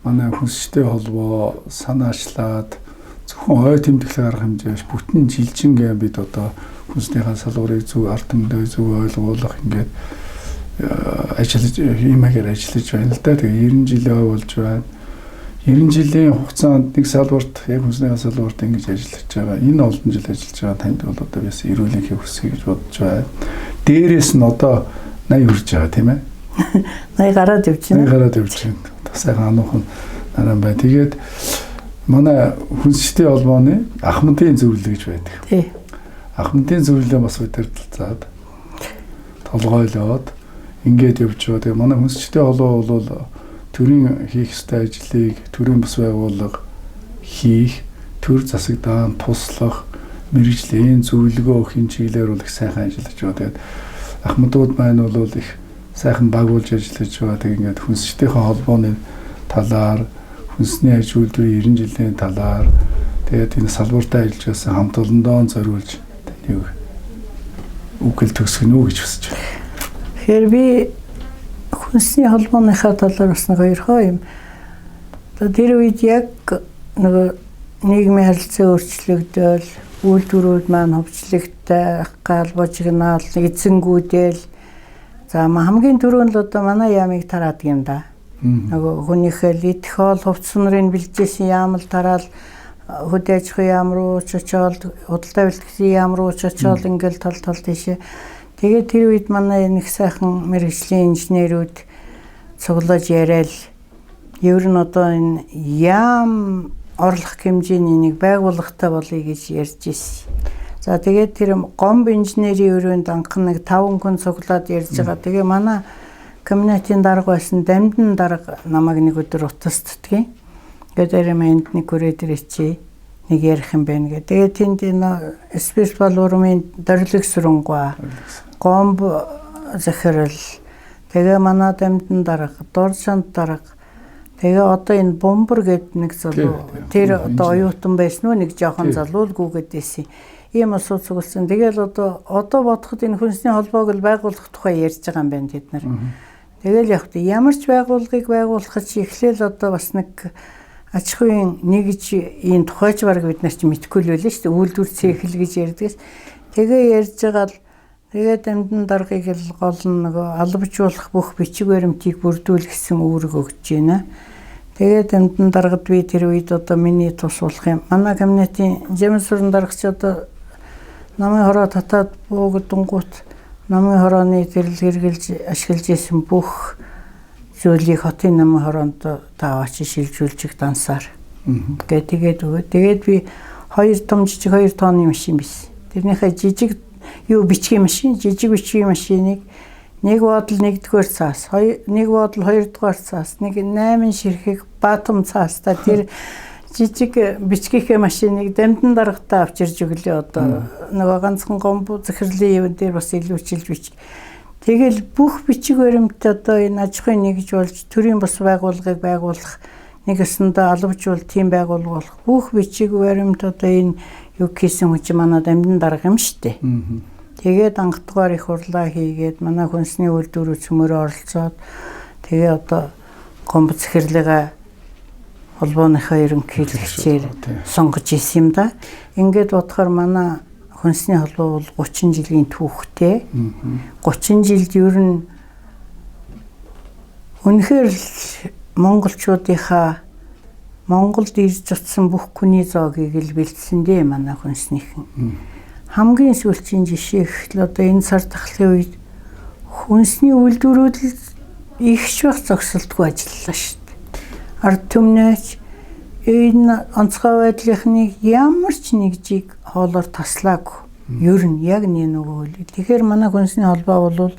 манай хүнсчтэй холбоо санаачлаад зөвхөн ой тэмдэглэл арга хэмжээ биш бүтэн жилчингээ бид одоо хүнснийхаа салгуурыг зөв ард түмэндээ зөв ойлгуулах ингээд ажиллаж ийм маягаар ажиллаж байна л да. Тэгээ 90 жилийн ой болж байна. 90 жилийн хугацаанд нэг салбарт яг хүнснийхаа салбарт ингэж ажиллаж байгаа. Энэ олон жил ажиллаж байгаа танд бол одоо бас эрүүлэнхийг хүсье гэж бодож байна. Дээрээс нь одоо 80 хүрж байгаа тийм ээ. 80 гараад явж байна. 80 гараад явж байна. Сайхан ануухан наран байна. Тэгээд манай хүнсчдийн холбооны Ахмадын зөвлөл гэж байдаг. Тий. Ахмадын зөвлөлөө бас удирдалцаад толгойлоод ингээд явж байгаа. Тэгээ манай хүнсчдийн холбоо бол төрийн хийх ёстой ажлыг төрийн бус байгууллага хийх, төр засагдаан туслах, мэргэжлийн зөвлөгөө өгөх чиглэлээр бол их сайхан ажиллаж байгаа. Тэгээд Ахмадууд маань бол их сайхан баг болж ажиллаж байгаа. Тэгээд ингээд хүнсчдийнхээ холбооны талаар хүнсний аж үйлдвэрийн 90 жилийн талаар тэгээд энэ салбартаа ажиллаж байсан хамт олондоо зориулж таныг үгэл төгсгөнө үү гэж хүсэж байна. Тэгэхээр би хүнсний холбооныхаа талаар бас нэг хоёрхоо юм. Одоо тэр үед яг нөгөө нийгмийн харилцаа өөрчлөгдөөл, үйлдвэрүүд маань хөвчлөгтэй, гал божигнаал, эзэнгүүдэл. За хамгийн түрүүнд л одоо манай яамыг тараадаг юм да. Нөгөө хүнийхээ л идэх хоол хувцас нарыг бэлджсэн яам л тараал хөдөө аж ахуйн яам руу очиод худалдаа бэлтгэлийн яам руу очиод ингээл тал тал тийшээ. Тэгээд тэр үед манай нэг сайхан мэргэжлийн инженерүүд цуглаж яриад ер нь одоо энэ яам орлох хэмжээний нэг байгууллагатай болъё гэж ярьж ирсэн. За тэгээд тэр гомб инженерийн өрөөнд анх нэг 5 хүн цуглаад ярьж байгаа. Тэгээ манай комбинатын дарга байсан Дамдын дарга намайг нэг өдөр утас татгийн. Ингээд арим энд нэг хүрээ дээр чи нэг ярих юм байна гэ. Тэгээд тэнд энэ спирт балуурмын дөрөлөг сүрэнгуа, гомб захирал, тэгээ манай Дамдын дарга, Доржанд дарга, тэгээ одоо энэ Бомбор гээд нэг залуу тэр одоо оюутан байсан уу нэг жоохон залуу л гүгээд байсан. Ийм асуу цугласан. Тэгэл одоо бодоход энэ хүнсний холбоог л байгуулах тухай ярьж байгаа юм байна тэд нар. Тэгэл яг ямар ч байгууллагыг байгуулахад чи эхлээл одоо бас нэг аж ахуйн нэгж ийм тухайч бараг бид нар чи мэдэхгүй л байлаа шүү дээ. Үйлдвэр цехэл гэж ярьдгээс. Тэгээ ярьж байгаа л Тэгээд Дамдан даргаыг л гол нь нөгөө албажуулах бүх бичиг баримтыг бүрдүүлэх гэсэн үүрэг өгч байна. Тэгээд Дамдан даргад би тэр үед одоо миний тус болох юм. Манай кабинетын Жамсүрэн даргач одоо намын хороо татаад буугдангуут намын хорооны тэрл хэрглэж ашиглаж исэн бүх зүйлийг хотын намын хороонд тааваач шилжүүлчих дансаар. Гэ тэгээд өгөө. Тэгээд би 2 том жижиг 2 тонны машин биш. Тэрнийхээ жижиг юу бичгийн машин, жижиг бичгийн машиныг нэг бодол нэгдүгээр цаас, нэг бодол хоёрдугаар цаас, нэг 8 ширхэг баатам цаастай тэр жижиг бичгийнхээ машиныг дамдан даргатаа авчирж өглөө одоо нөгөө ганцхан гомбо захирлын юм дээр бас илүүчилж бичиг. Тэгэл бүх бичиг баримт одоо энэ аж ахуйн нэгж болж төрийн бус байгууллагыг байгуулах нэг өсөндөө албажуул тийм байгууллага болох бүх бичиг баримт одоо энэ юу хийсэн хүн чинь манай дамдан дарга юм штэ. Тэгээд анхдугаар их хурлаа хийгээд манай хүнсний үйлдвэр цөмөрөө оролцоод тэгээ одоо гомбо захирлыгаа холбооныхоо ерөнхийлөгчээр сонгож исэн юм да. Ингээд бодохоор манай хүнсний холбоо бол 30 жилийн түүхтэй. 30 жилд ер нь үнэхээр л монголчуудынхаа Монголд ирж утсан бүх хүний зоогийг л бэлдсэн дээ манай хүнснийхэн. Хамгийн сүүлчийн жишээ гэхэл одоо энэ сар тахлын үед хүнсний үйлдвэрүүд л их ч байх зогсолтгүй ажиллалаа шүү дээ. Ард түмнээч энэ онцгой байдлынхныг ямар ч нэг жиг хоолоор таслаагүй. Ер нь яг нэг нөгөө үйл. Тэгэхээр манай хүнсний холбоо бол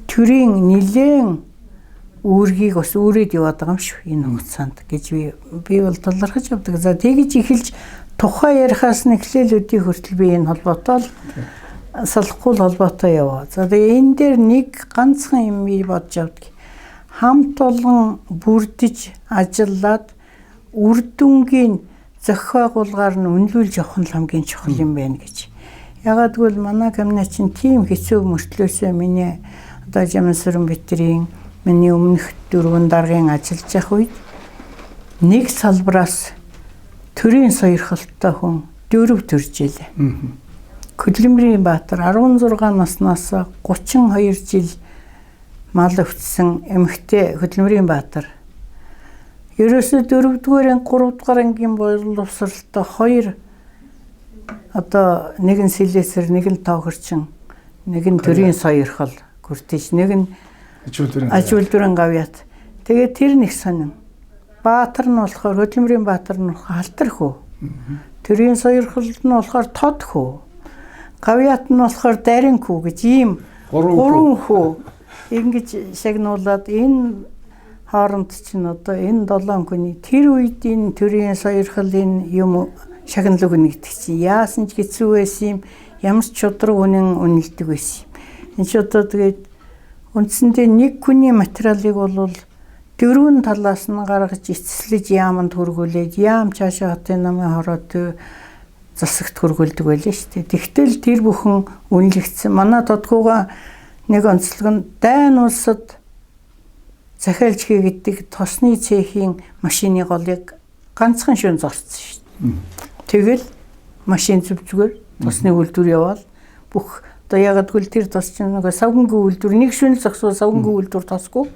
төрийн нилээн үүргийг бас үүрээд яваад байгаа юм шүү энэ хугацаанд гэж би бол талархаж явдаг. За тэгж эхэлж тухай ярихаас нь эхлээл өдий хүртэл би энэ холбоотой л салахгүй л холбоотой яваа. За тэгээ энэ дээр нэг ганцхан юм би бодож явдаг. Хамт олон бүрдэж ажиллаад үр дүнгийн зохиогуулгаар байгуулгаар нь үнэлүүлж явах нь хамгийн чухал юм байна гэж. Ягаад гэвэл манай кабинет чинь тийм хэцүү мөртлөөсөө миний одоо Жамсүрэн Битрийн миний өмнөх дөрвөн даргын ажиллаж явах үед нэг салбараас төрийн сойрхолтой хүн дөрөв төрж илээ. Хөдөлмөрийн Баатар 16 наснаас 32 жил мал өвчсөн эмэгтэй Хөдөлмөрийн Баатар. Ерөөсөө дөрөвдүгээр анги, гуравдугаар ангийн боловсралтай хоёр одоо нэг нь сэлээсэр, нэг нь тоохорчин, нэг нь төрийн сойрхол күртэж, нэг нь аж үйлдвэрийн гавьяат. Тэгээд тэр нэг сонин. Баатар нь болохоор Хөдөлмөрийн Баатар нь болохоор халтар хөө. Төрийн сойрхол нь болохоор тод хөө. Гавьяат нь болохоор дарин хүү гэж ийм гурван хүү ингэж шагнуулад энэ хооронд чинь одоо энэ 7 хүний тэр үед энэ төрийн сойрхол энэ юм шагналыг нэгдэг чинь яасан ч хэцүү байсан юм, ямар ч шудраг үнэн үнэлдэг байсан юм. Энэ ч одоо тэгээд үндсэндээ нэг хүний материалыг бол дөрвөн талаас нь гаргаж эцэслэж яаманд хүргүүлээд яам цаашаа хотын намын хороод засагт хүргүүлдэг байлаа шүү дээ. Тэгтэл тэр бүхэн үнэлэгдсэн. Манай тодгууга нэг онцлог нь дайн улсад захиалж хийгддэг тосны цехийн машины голыг ганцхан шөнө зорцсон шүү дээ. Тэгэл машин зүв зүгээр тосны үйлдвэр яваал бүх одоо ягаад гэвэл тэр тос чинь нөгөө савгангүй үйлдвэр нэг шөнө зогсвол савгангүй үйлдвэр тосгүй.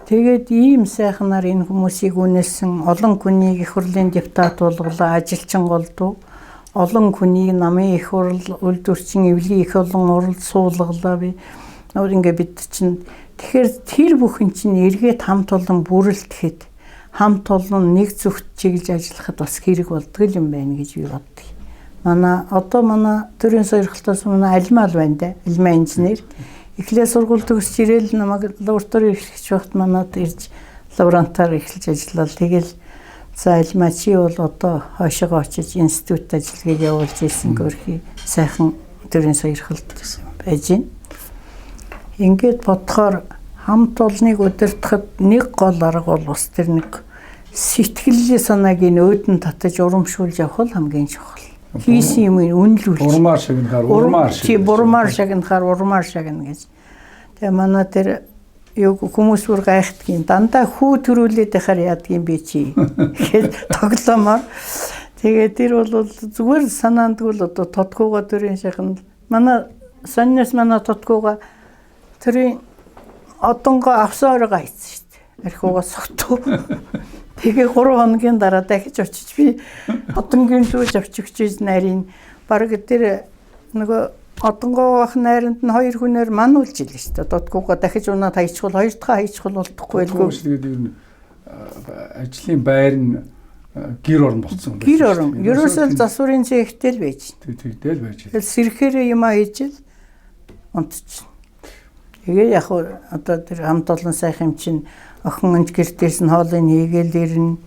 Тэгээд ийм сайхнаар энэ хүмүүсийг үнэлсэн олон хүнийг их хурлын депутат болголоо, ажилчин голдуу олон хүнийг намын их хурл үйлдвэрчин эвлэгийн их олон уралд суулгалаа би. Нөр ингээ бид чинь тэгэхээр тэр бүхэн чинь эргээд хамт олон бүрэлдэхэд хамт олон нэг зүгт чиглэж ажиллахад бас хэрэг болдгоо юм байна гэж би боддог. Манай одоо манай төрийн сойрхолтоос манай Алмаал байна да. Алмаа инженер. Эхлээ сургууль төгсч ирээл намайг лаборатори эрхлэж байхад манад ирж лаборантаар эхэлж ажиллаа. Тэгэл за Алмаа чи бол одоо хойшоогоо очиж институт ажиллагийг явуулж ирсэн гөрхий сайхан төрийн сойрхолт байж байна. Ингээд бодохоор хамт олныг удирдахад нэг гол арга бол бас тэр нэг сэтгэлийн санааг энэ өөдөн татаж урамшуулж явах л хамгийн чухал. Хийсэн юм үнэлүүлж. Урмаар шагнахаар урмаар шагна. Чи бурмаар шагнахаар урмаар шагна гэж. Тэгээ манай тэр юу хүмүүс бүр гайхдгийн дандаа хүү төрүүлээд байхаар яадгийн би чи гэхэд тоглоомоор. Тэгээ тэр бол зүгээр санаандгүй л одоо тодгууга төрийн шагнал. Манай Сонноос манай тутгууга тэрийн одонгоо авсан оройгоо хийсэн шүү дээ. Архиугаа сотуу. Тэгээ 3 хоногийн дараа дахиж очиж би одонгийн зүүж авч өгч нарийн бараг тэр нөгөө одонгоох найранд нь хоёр хүнээр мануулж илээ шүү дээ. Дутгуугаа дахиж унаад хайчихвал хоёр дахь хайчихвал болдохгүй байлгүй. Тэгээд ер нь ажлын байр нь гэр орон болсон юм байна. Гэр орон. Ерөөсөө засварын цэгтэй л байж. Тэгтэл байж. Тэгэл сэрхээр юм хийж л унтчихна. Тэгээ яг одоо тэр хамт олон сайхан юм чинь охин өнж гэр дээрс нь хоолыг хийгээл ирнэ.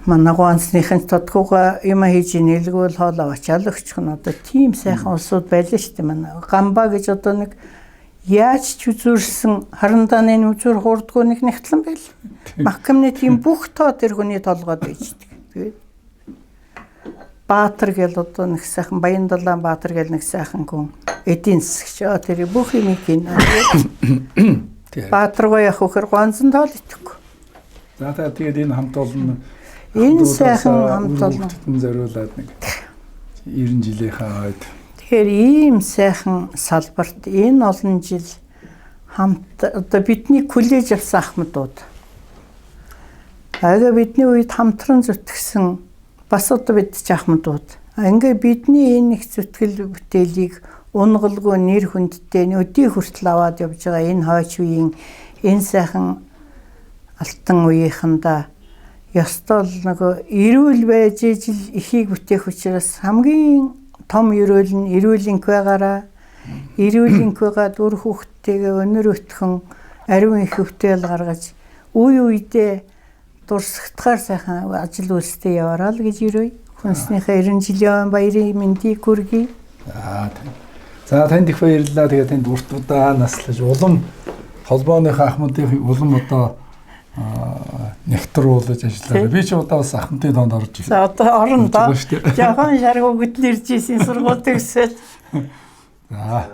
Манай гуансныхын тодгууга юм хийж нэлгүүл хоол аваачаал өгчих нь одоо тийм сайхан улсууд байлаа шүү дээ манай. Гамба гэж одоо нэг яаж ч үзүүрсэн харандааны үзүүр хуурдгүй нэг нэгтлэн байл. Маккамны тийм бүх тоо тэр хүний толгойд байждаг. Тэгээд Баатар гэл одоо нэг сайхан Баяндалаан Баатар гэл нэг сайхан хүн эдийн засагч. Тэр бүх юм хийн. Баатаргоо явах вэхэр гонзон тоол итгэхгүй. За тэгээд энэ хамт олон энэ сайхан хамт олон зориулаад нэг 90 жилийнхаа ойд. Тэгэхээр ийм сайхан салбарт энэ олон жил хамт одоо бидний коллеж авсан ахмадууд. Ага бидний үед хамтран зүтгэсэн бас одоо бид ч ахмадууд. Ингээ бидний энэ их зүтгэл бүтээлийг унгалгүй нэр хүндтэй өдий хүртэл аваад явж байгаа энэ хойч үеийн энэ сайхан алтан үеийнхэндээ ёстой л нөгөө эрүүл байж ижил эхийг бүтээх учраас хамгийн том ерөөл нь эрүүл инквегаараа эрүүл инквега дүр хүүхдтэйгээ өнөр өтгөн ариун их хөвтэйл гаргаж үе үедээ дурсагтахаар сайхан ажил үйлстэй яваарай л гэж өрөөе. Хүнснийхээ 90 жилийн баярын мэндийг хүргэе. За танд их баярлалаа. Тэгээ танд урт удаан наслаж улам холбооныхоо ахмадын улам одоо нэгтруулж ажиллаа. Би ч удаа бас ахмадын тоонд орж ирсэн. За одоо орно доо. Жохон шаргуу хөдөл ирж исэн сургууль төгсөөл. За.